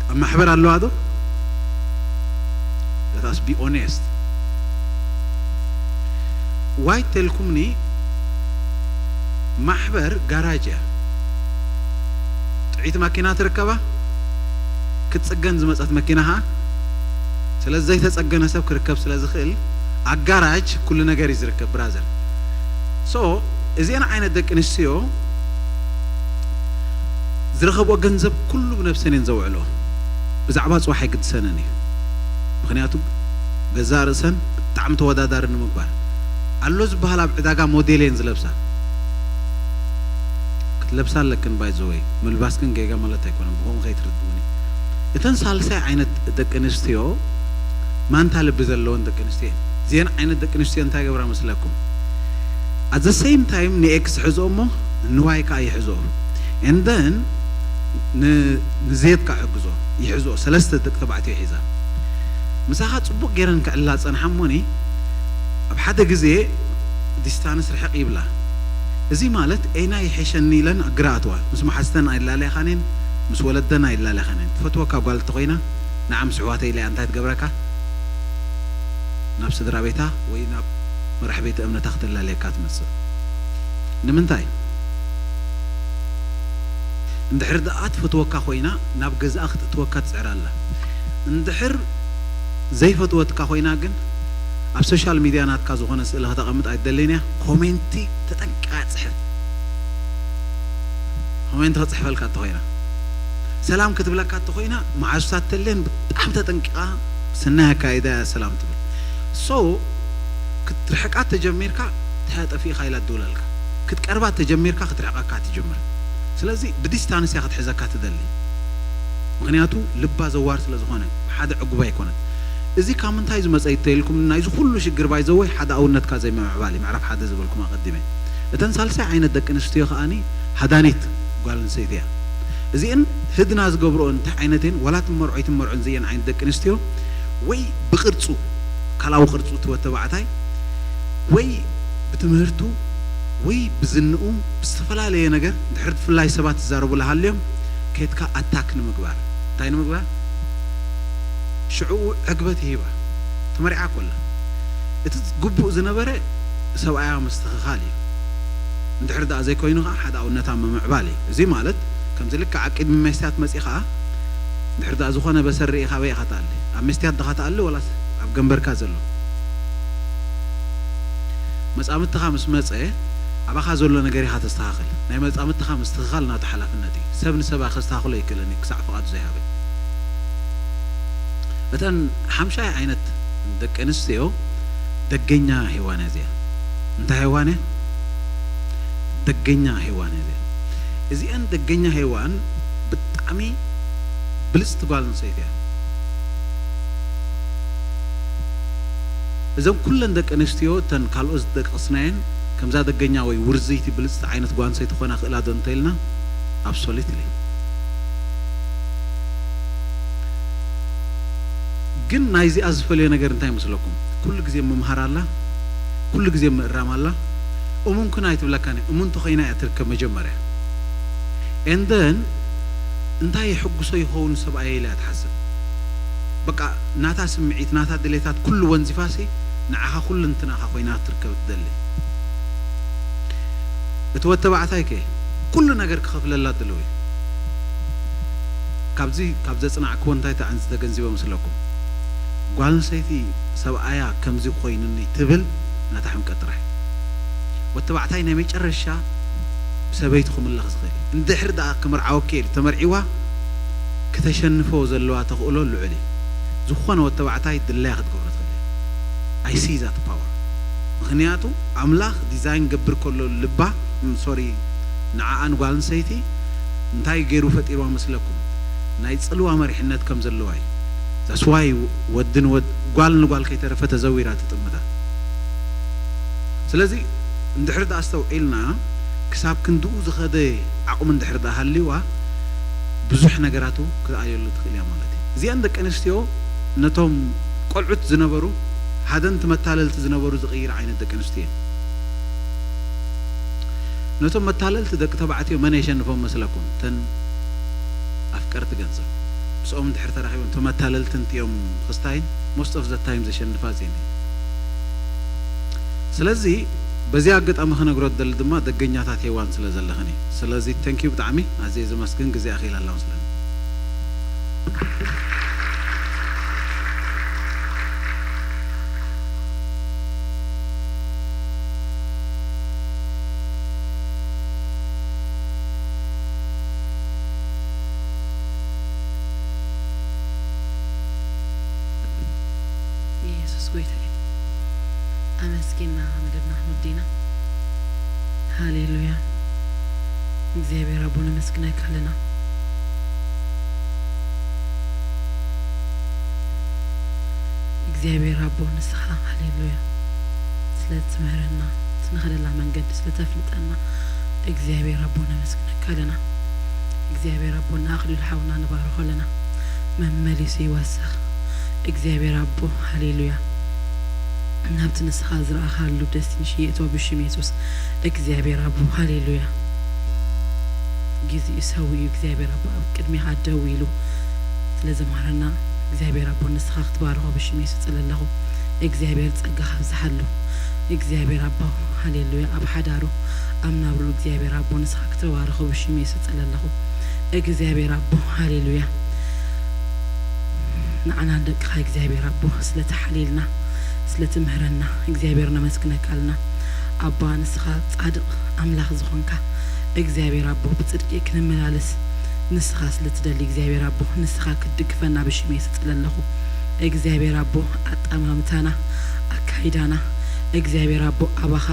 ኣብ ማሕበር ኣለዋ ዶ? Let us be honest. ዋይ ተልኩምኒ ማሕበር ጋራጅ እያ። ጥዒት ማኪና ትርከባ፣ ክትጽገን ዝመጸት መኪና ኸኣ፣ ስለዚ ዘይተጸገነ ሰብ ክርከብ ስለ ዝኽእል፣ ኣብ ጋራጅ ኩሉ ነገር እዩ ዝርከብ ብራዘር። So እዚአን ዓይነት ደቂ ኣንስትዮ ዝረኸብኦ ገንዘብ ኩሉ ብነብሰን እየን ዘውዕሎ። ብዛዕባ ጽባሕ ኣይግድሰንን እዩ። ምኽንያቱ ገዛእ ርእሰን ብጣዕሚ ተወዳዳሪ ንምግባር ኣሎ ዝበሃል ኣብ ዕዳጋ ሞዴል እየን ዝለብሳ። ክትለብሳ ኣለክን ባይ ዘ ወይ ምልባስ ግን ጌጋ ማለት ኣይኮነን። ብኸምኡ ከይትርድኡኒ። እተን ሳልሳይ ዓይነት ደቂ ኣንስትዮ ማንታ ልቢ ዘለወን ደቂ ኣንስትዮ እየን። እዚአን ዓይነት ደቂ ኣንስትዮ እንታይ ገብራ መስለኩም? At the same time ንኤክስ ሕዝኦ እሞ ንዋይ ከዓ ይሕዝኦ። And then ንዜድ ከዓ ሕግዞ ይሕዝኦ። ሰለስተ ደቂ ተባዕትዮ ሒዛ ምሳኻ ጽቡቕ ገይረን ክዕላ ጸንሓ እሞኒ ኣብ ሓደ ግዜ ዲስታንስ ርሕቕ ይብላ። እዚ ማለት ኤና ይሕሸኒ ኢለን ግራ ኣትዋ። ምስ መሓዝተን ኣይላለኻንን፣ ምስ ወለደን ኣይላለኻንን። ትፈትወካ ጓል እንተኾይና ንዓ ምስ ኣሕዋተይ ኢላ እንታይ ትገብረካ? ናብ ስድራ ቤታ ወይ ናብ መራሕ ቤተ እምነታ ክተላለየካ ትመጽእ። ንምንታይ? እንድሕር ደኣ ትፈትወካ ኮይና ናብ ገዝኣ ክትእትወካ ትጽዕር ኣላ። እንድሕር ዘይፈትወትካ ኮይና ግን ኣብ ሶሻል ሚድያ ናትካ ዝኾነ ስእሊ ከተቐምጥ ኣይትደልን እያ። ኮሜንቲ ተጠንቂቓ ጽሕፍ። ኮሜንቲ ክጽሕፈልካ እንተኾይና፣ ሰላም ክትብለካ እንተኾይና መዓዙታት ተለን ብጣዕሚ ተጠንቂቓ ሰናይ ኣካይዳ እያ ሰላም ትብል። So ክትርሕቃ ተጀሚርካ እንታይ ጠፊእካ ኢላ ትድውለልካ። ክትቀርባ ተጀሚርካ ክትርሕቀካ ትጅምር። ስለዚ ብዲስታንስ እያ ክትሕዘካ ትደሊ። ምኽንያቱ ልባ ዘዋር ስለ ዝኾነ ሓደ ዕጉብ ኣይኮነት። እዚ ካብ ምንታይ ዝመጸ እዩ ተይልኩም ናይዚ ኩሉ ሽግር ባይ ዘ ወይ ሓደ ኣውነትካ ዘይምምዕባል እዩ። ምዕራፍ ሓደ ዝበልኩም ኣቐዲመ። እተን ሳልሳይ ዓይነት ደቂ ኣንስትዮ ከኣኒ ሃዳኒት ጓል ኣንስተይቲ እያ። እዚአን ህድና ዝገብርኦ እንታይ ዓይነት እየን? ዋላ ትመርዖ ይትመርዖን ዝየን ዓይነት ደቂ ኣንስትዮ ወይ ብቅርጹ፣ ካላዊ ቅርጹ ትወ ተባዕታይ ወይ ብትምህርቱ ወይ ብዝንኡ ብዝተፈላለየ ነገር ድሕር ብፍላይ ሰባት ዝዛረቡላ ሃልዮም ከይትካ ኣታክ ንምግባር እንታይ ንምግባር ሽዕኡ ዕግበት ይህባ። ተመሪዓ ኮላ እቲ ግቡእ ዝነበረ ሰብኣያ ምስትኽኻል እዩ። እንድሕር ደኣ ዘይኮይኑ ኸዓ ሓደ ኣውነታ ምምዕባል እዩ። እዚ ማለት ከምዚ ልክዕ ኣብ ቅድሚ መስትያት መጺኻ እንድሕር ደኣ ዝኾነ በሰር ርኢኻ ኣበይ ኢኻ ትኣሊ? ኣብ መስትያት ድኻ ትኣሊ ወላስ ኣብ ገንበርካ ዘሎ? መጻምድትኻ ምስ መጸ ኣባኻ ዘሎ ነገር ኢኻ ተስተኻኽል። ናይ መጻምድትኻ ምስትኽኻል ናቱ ሓላፍነት እዩ። ሰብ ንሰብ ከስተኻኽሎ ኣይክእልን እዩ ክሳዕ ፍቓዱ ዘይሃበ። እተን ሓምሻይ ዓይነት ደቂ ኣንስትዮ ደገኛ ሄዋን እያ እዚኣ። እንታይ ሄዋን እያ? ደገኛ ሄዋን እያ እዚኣ። እዚአን ደገኛ ሄዋን ብጣዕሚ ብልጽቲ ጓል ኣንስተይቲ እያ። እዘን ኩለን ደቂ ኣንስትዮ እተን ካልኦት ዝጠቀስናየን ከምዛ ደገኛ ወይ ውርዝይቲ ብልጽቲ ዓይነት ጓል ኣንስተይቲ ክኾና ክእላ ዶ እንተኢልና ኣብሶሉትሊ። ግን ናይዚኣ ዝፈልዮ ነገር እንታይ ይመስለኩም? ኩሉ ግዜ ምምሃር ኣላ፣ ኩሉ ግዜ ምእራም ኣላ። እሙን ኩን ኣይትብለካን እያ። እሙን ተኾይና እያ ትርከብ መጀመርያ። And then እንታይ የሕጉሶ ይኸውን ሰብኣየ ኢላ እያ ትሓስብ። በቃ ናታ ስምዒት ናታ ድሌታት ኩሉ ወንዚፋሲ ንዓኻ ኩሉ እንትናኻ ኮይና ክትርከብ ትደሊ። እቲ ወተባዕታይ ከ ኩሉ ነገር ክኸፍለላ ድልው እዩ። ካብዚ ካብ ዘጽናዕክዎ እንታይ ተዓንዚ ተገንዚቦ መስለኩም? ጓል ኣንስተይቲ ሰብኣያ ከምዚ ኮይኑኒ ትብል ናታ ሕምቀት ጥራሕ። ወተባዕታይ ናይ መጨረሻ ብሰበይቱ ክምለኽ ዝኽእል እዩ። እንድሕር ደኣ ክምርዓወኪ ኢሉ ተመርዒዋ ክተሸንፎ ዘለዋ ተኽእሎ ልዑል እዩ። ዝኾነ ወተባዕታይ ድላያ ክትገብሮ ትኽእል እያ። I see that power። ምኽንያቱ ኣምላኽ ዲዛይን ገብር ከሎ ልባ ሶሪ ንዓኣ ንጓል ኣንስተይቲ እንታይ ገይሩ ፈጢርዋ መስለኩም? ናይ ጽልዋ መሪሕነት ከም ዘለዋ እዩ። That's why ወዲ ንወድ ጓል ንጓል ከይተረፈ ተዘዊራ ትጥምታ። ስለዚ እንድሕር ደኣ ኣስተውዒልና ክሳብ ክንድኡ ዝኸደ ዓቕሚ እንድሕር ደኣ ሃልይዋ ብዙሕ ነገራቱ ክትኣልየሉ ትኽእል እያ ማለት እዩ። እዚአን ደቂ ኣንስትዮ ነቶም ቆልዑት ዝነበሩ ሓደንቲ መታለልቲ ዝነበሩ ዝቕይር ዓይነት ደቂ ኣንስትዮ እየን። ነቶም መታለልቲ ደቂ ተባዕትዮ መን የሸንፎም መስለኩም? እተን ኣፍቀርቲ ገንዘብ። ምስኦም እንድሕር ተራኺቦም፣ እቶም መታለልቲ እንቲኦም ክስታይን most of the time ዘሸንፋ እዚአን እየን። ስለዚ በዚ ኣጋጣሚ ክነግሮ ዝደሊ ድማ ደገኛታት ሄዋን ስለ ዘለኽን እዩ። ስለዚ thank you ብጣዕሚ ኣዝየ ዘመስግን፣ ግዜ ኣኺል ኣላውን ስለኒ። ኢየሱስ ጎይታ እዩ። ኣመስጊና መደብና ክንውዲ ኢና። ሃሌሉያ። እግዚኣብሔር ኣቦ ነመስግነካ ኣለና። እግዚኣብሔር ኣቦ ንስኻ ሃሌሉያ ስለ ትምህረና፣ እቲ ንኸደላ መንገዲ ስለ ተፍልጠና እግዚኣብሔር ኣቦ ነመስግነካ ኣለና። እግዚኣብሔር ኣቦ ንኣኽሊሉ ሓውና ንባርኾ ኣለና። መመሊሱ ይወስኽ እግዚኣብሔር ኣቦ ሃሌሉያ። ናብቲ ንስኻ ዝረኣኻሉ ደስቲንሽ የእቶ ብሽም የሱስ እግዚኣብሔር ኣቦ ሃሌሉያ። ግዜኡ ሰዊኡ እግዚኣብሔር ኣቦ ኣብ ቅድሜኻ ደው ኢሉ ስለ ዘምሃረና እግዚኣብሔር ኣቦ ንስኻ ክትባርኾ ብሽም የሱስ ጸለለኹ። እግዚኣብሔር ጸጋኻ ኣብዝሓሉ። እግዚኣብሔር ኣቦ ሃሌሉያ ኣብ ሓዳሩ ኣብ ናብሩ እግዚኣብሔር ኣቦ ንስኻ ክትባርኾ ብሽም የሱስ ጸለለኹ። እግዚኣብሔር ኣቦ ሃሌሉያ ንዓና ንደቅኻ እግዚኣብሔር ኣቦ ስለ ተሓልየልና ስለ ትምህረና እግዚኣብሔር ነመስግነካ ኣለና። ኣባ ንስኻ ጻድቕ ኣምላኽ ዝኾንካ እግዚኣብሔር ኣቦ ብጽድቂ ክንመላለስ ንስኻ ስለ ትደሊ እግዚኣብሔር ኣቦ ንስኻ ክትድግፈና ብሽም የስጽል ኣለኹ። እግዚኣብሔር ኣቦ ኣጠማምታና ኣካይዳና እግዚኣብሔር ኣቦ ኣባኻ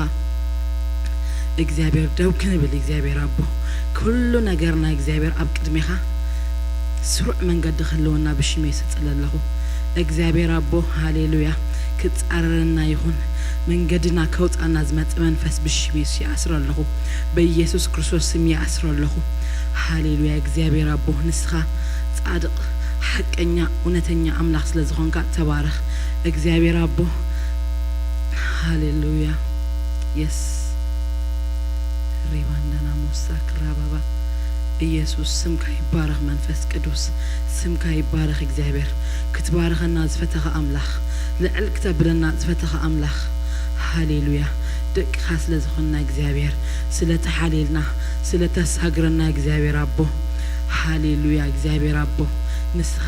እግዚኣብሔር ደው ክንብል እግዚኣብሔር ኣቦ ኩሉ ነገርና እግዚኣብሔር ኣብ ቅድሜኻ ስሩዕ መንገዲ ክህልወና ብሽም የስጽል ኣለኹ። እግዚኣብሔር ኣቦ ሃሌሉያ ክጻረረና ይኹን መንገድና ከውጻና ዝመጽእ መንፈስ ብሽም የሱስ ይኣስሮ ኣለኹ። በኢየሱስ ክርስቶስ ስም ይኣስሮ ኣለኹ። ሃሌሉያ እግዚኣብሔር ኣቦ ንስኻ ጻድቕ ሓቀኛ እውነተኛ ኣምላኽ ስለ ዝኾንካ ተባረኽ እግዚኣብሔር ኣቦ። ሃሌሉያ የስ ሪባንዳና ሞሳ ክራባባ ኢየሱስ ስምካ ይባረኽ። መንፈስ ቅዱስ ስምካ ይባረኽ። እግዚኣብሔር ክትባርኸና ዝፈተኻ ኣምላኽ ልዕል ክተብለና ዝፈተኻ ኣምላኽ ሃሌሉያ ደቅኻ ስለ ዝኾንና እግዚኣብሔር ስለ ተሓልየልና ስለ ተሳግረና እግዚኣብሔር ኣቦ ሃሌሉያ እግዚኣብሔር ኣቦ ንስኻ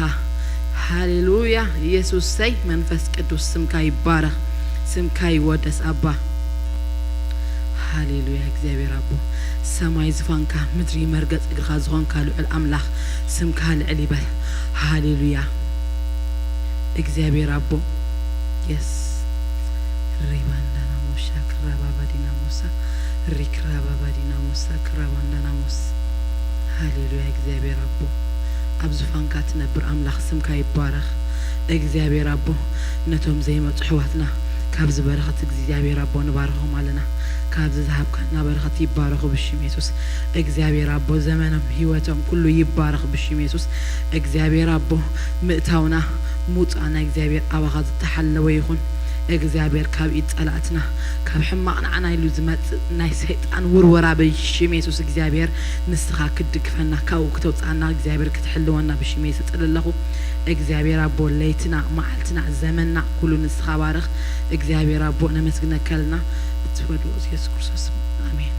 ሃሌሉያ ኢየሱሰይ መንፈስ ቅዱስ ስምካ ይባረኽ ስምካ ይወደስ ኣባ ሃሌሉያ እግዚኣብሔር ኣቦ ሰማይ ዝፋንካ ምድሪ መርገጽ እግርኻ ዝኾንካ ልዑል ኣምላኽ ስምካ ልዕል ይበል ሃሌሉያ እግዚኣብሔር ኣቦ የስ ሪባንዳና ሞሻ ክራባባዲና ሞሳ ሪክራባባዲና ሞሳ ክራባንዳና ሞስ ሃሌሉያ እግዚኣብሔር ኣቦ ኣብ ዙፋንካ ትነብር ኣምላኽ ስምካ ይባረኽ እግዚኣብሔር ኣቦ ነቶም ዘይመጹ ኣሕዋትና ካብዚ በረኸት እግዚኣብሔር ኣቦ ንባርኾም ኣለና ካብዚ ዝሃብካና በረኸት ይባረኹ ብሽም የሱስ እግዚኣብሔር ኣቦ ዘመኖም ህይወቶም ኩሉ ይባረኽ ብሽም የሱስ እግዚኣብሔር ኣቦ ምእታውና ምውፃእና እግዚኣብሔር ኣባኻ ዝተሓለወ ይኹን እግዚኣብሔር ካብ ኢድ ጸላእትና ካብ ሕማቕ ንዓና ኢሉ ዝመጽእ ናይ ሰይጣን ውርወራ ብሽም የሱስ እግዚኣብሔር ንስኻ ክትድግፈና ካብኡ ክተውፅኣና እግዚኣብሔር ክትሕልወና ብሽም የሱስ እፅሊ ኣለኹ እግዚኣብሔር ኣቦ ለይትና መዓልትና ዘመንና ኩሉ ንስኻ ባርኽ እግዚኣብሔር ኣቦ ነመስግነካ ኣለና ብትወድኡ የሱስ ክርስቶስ ኣሜን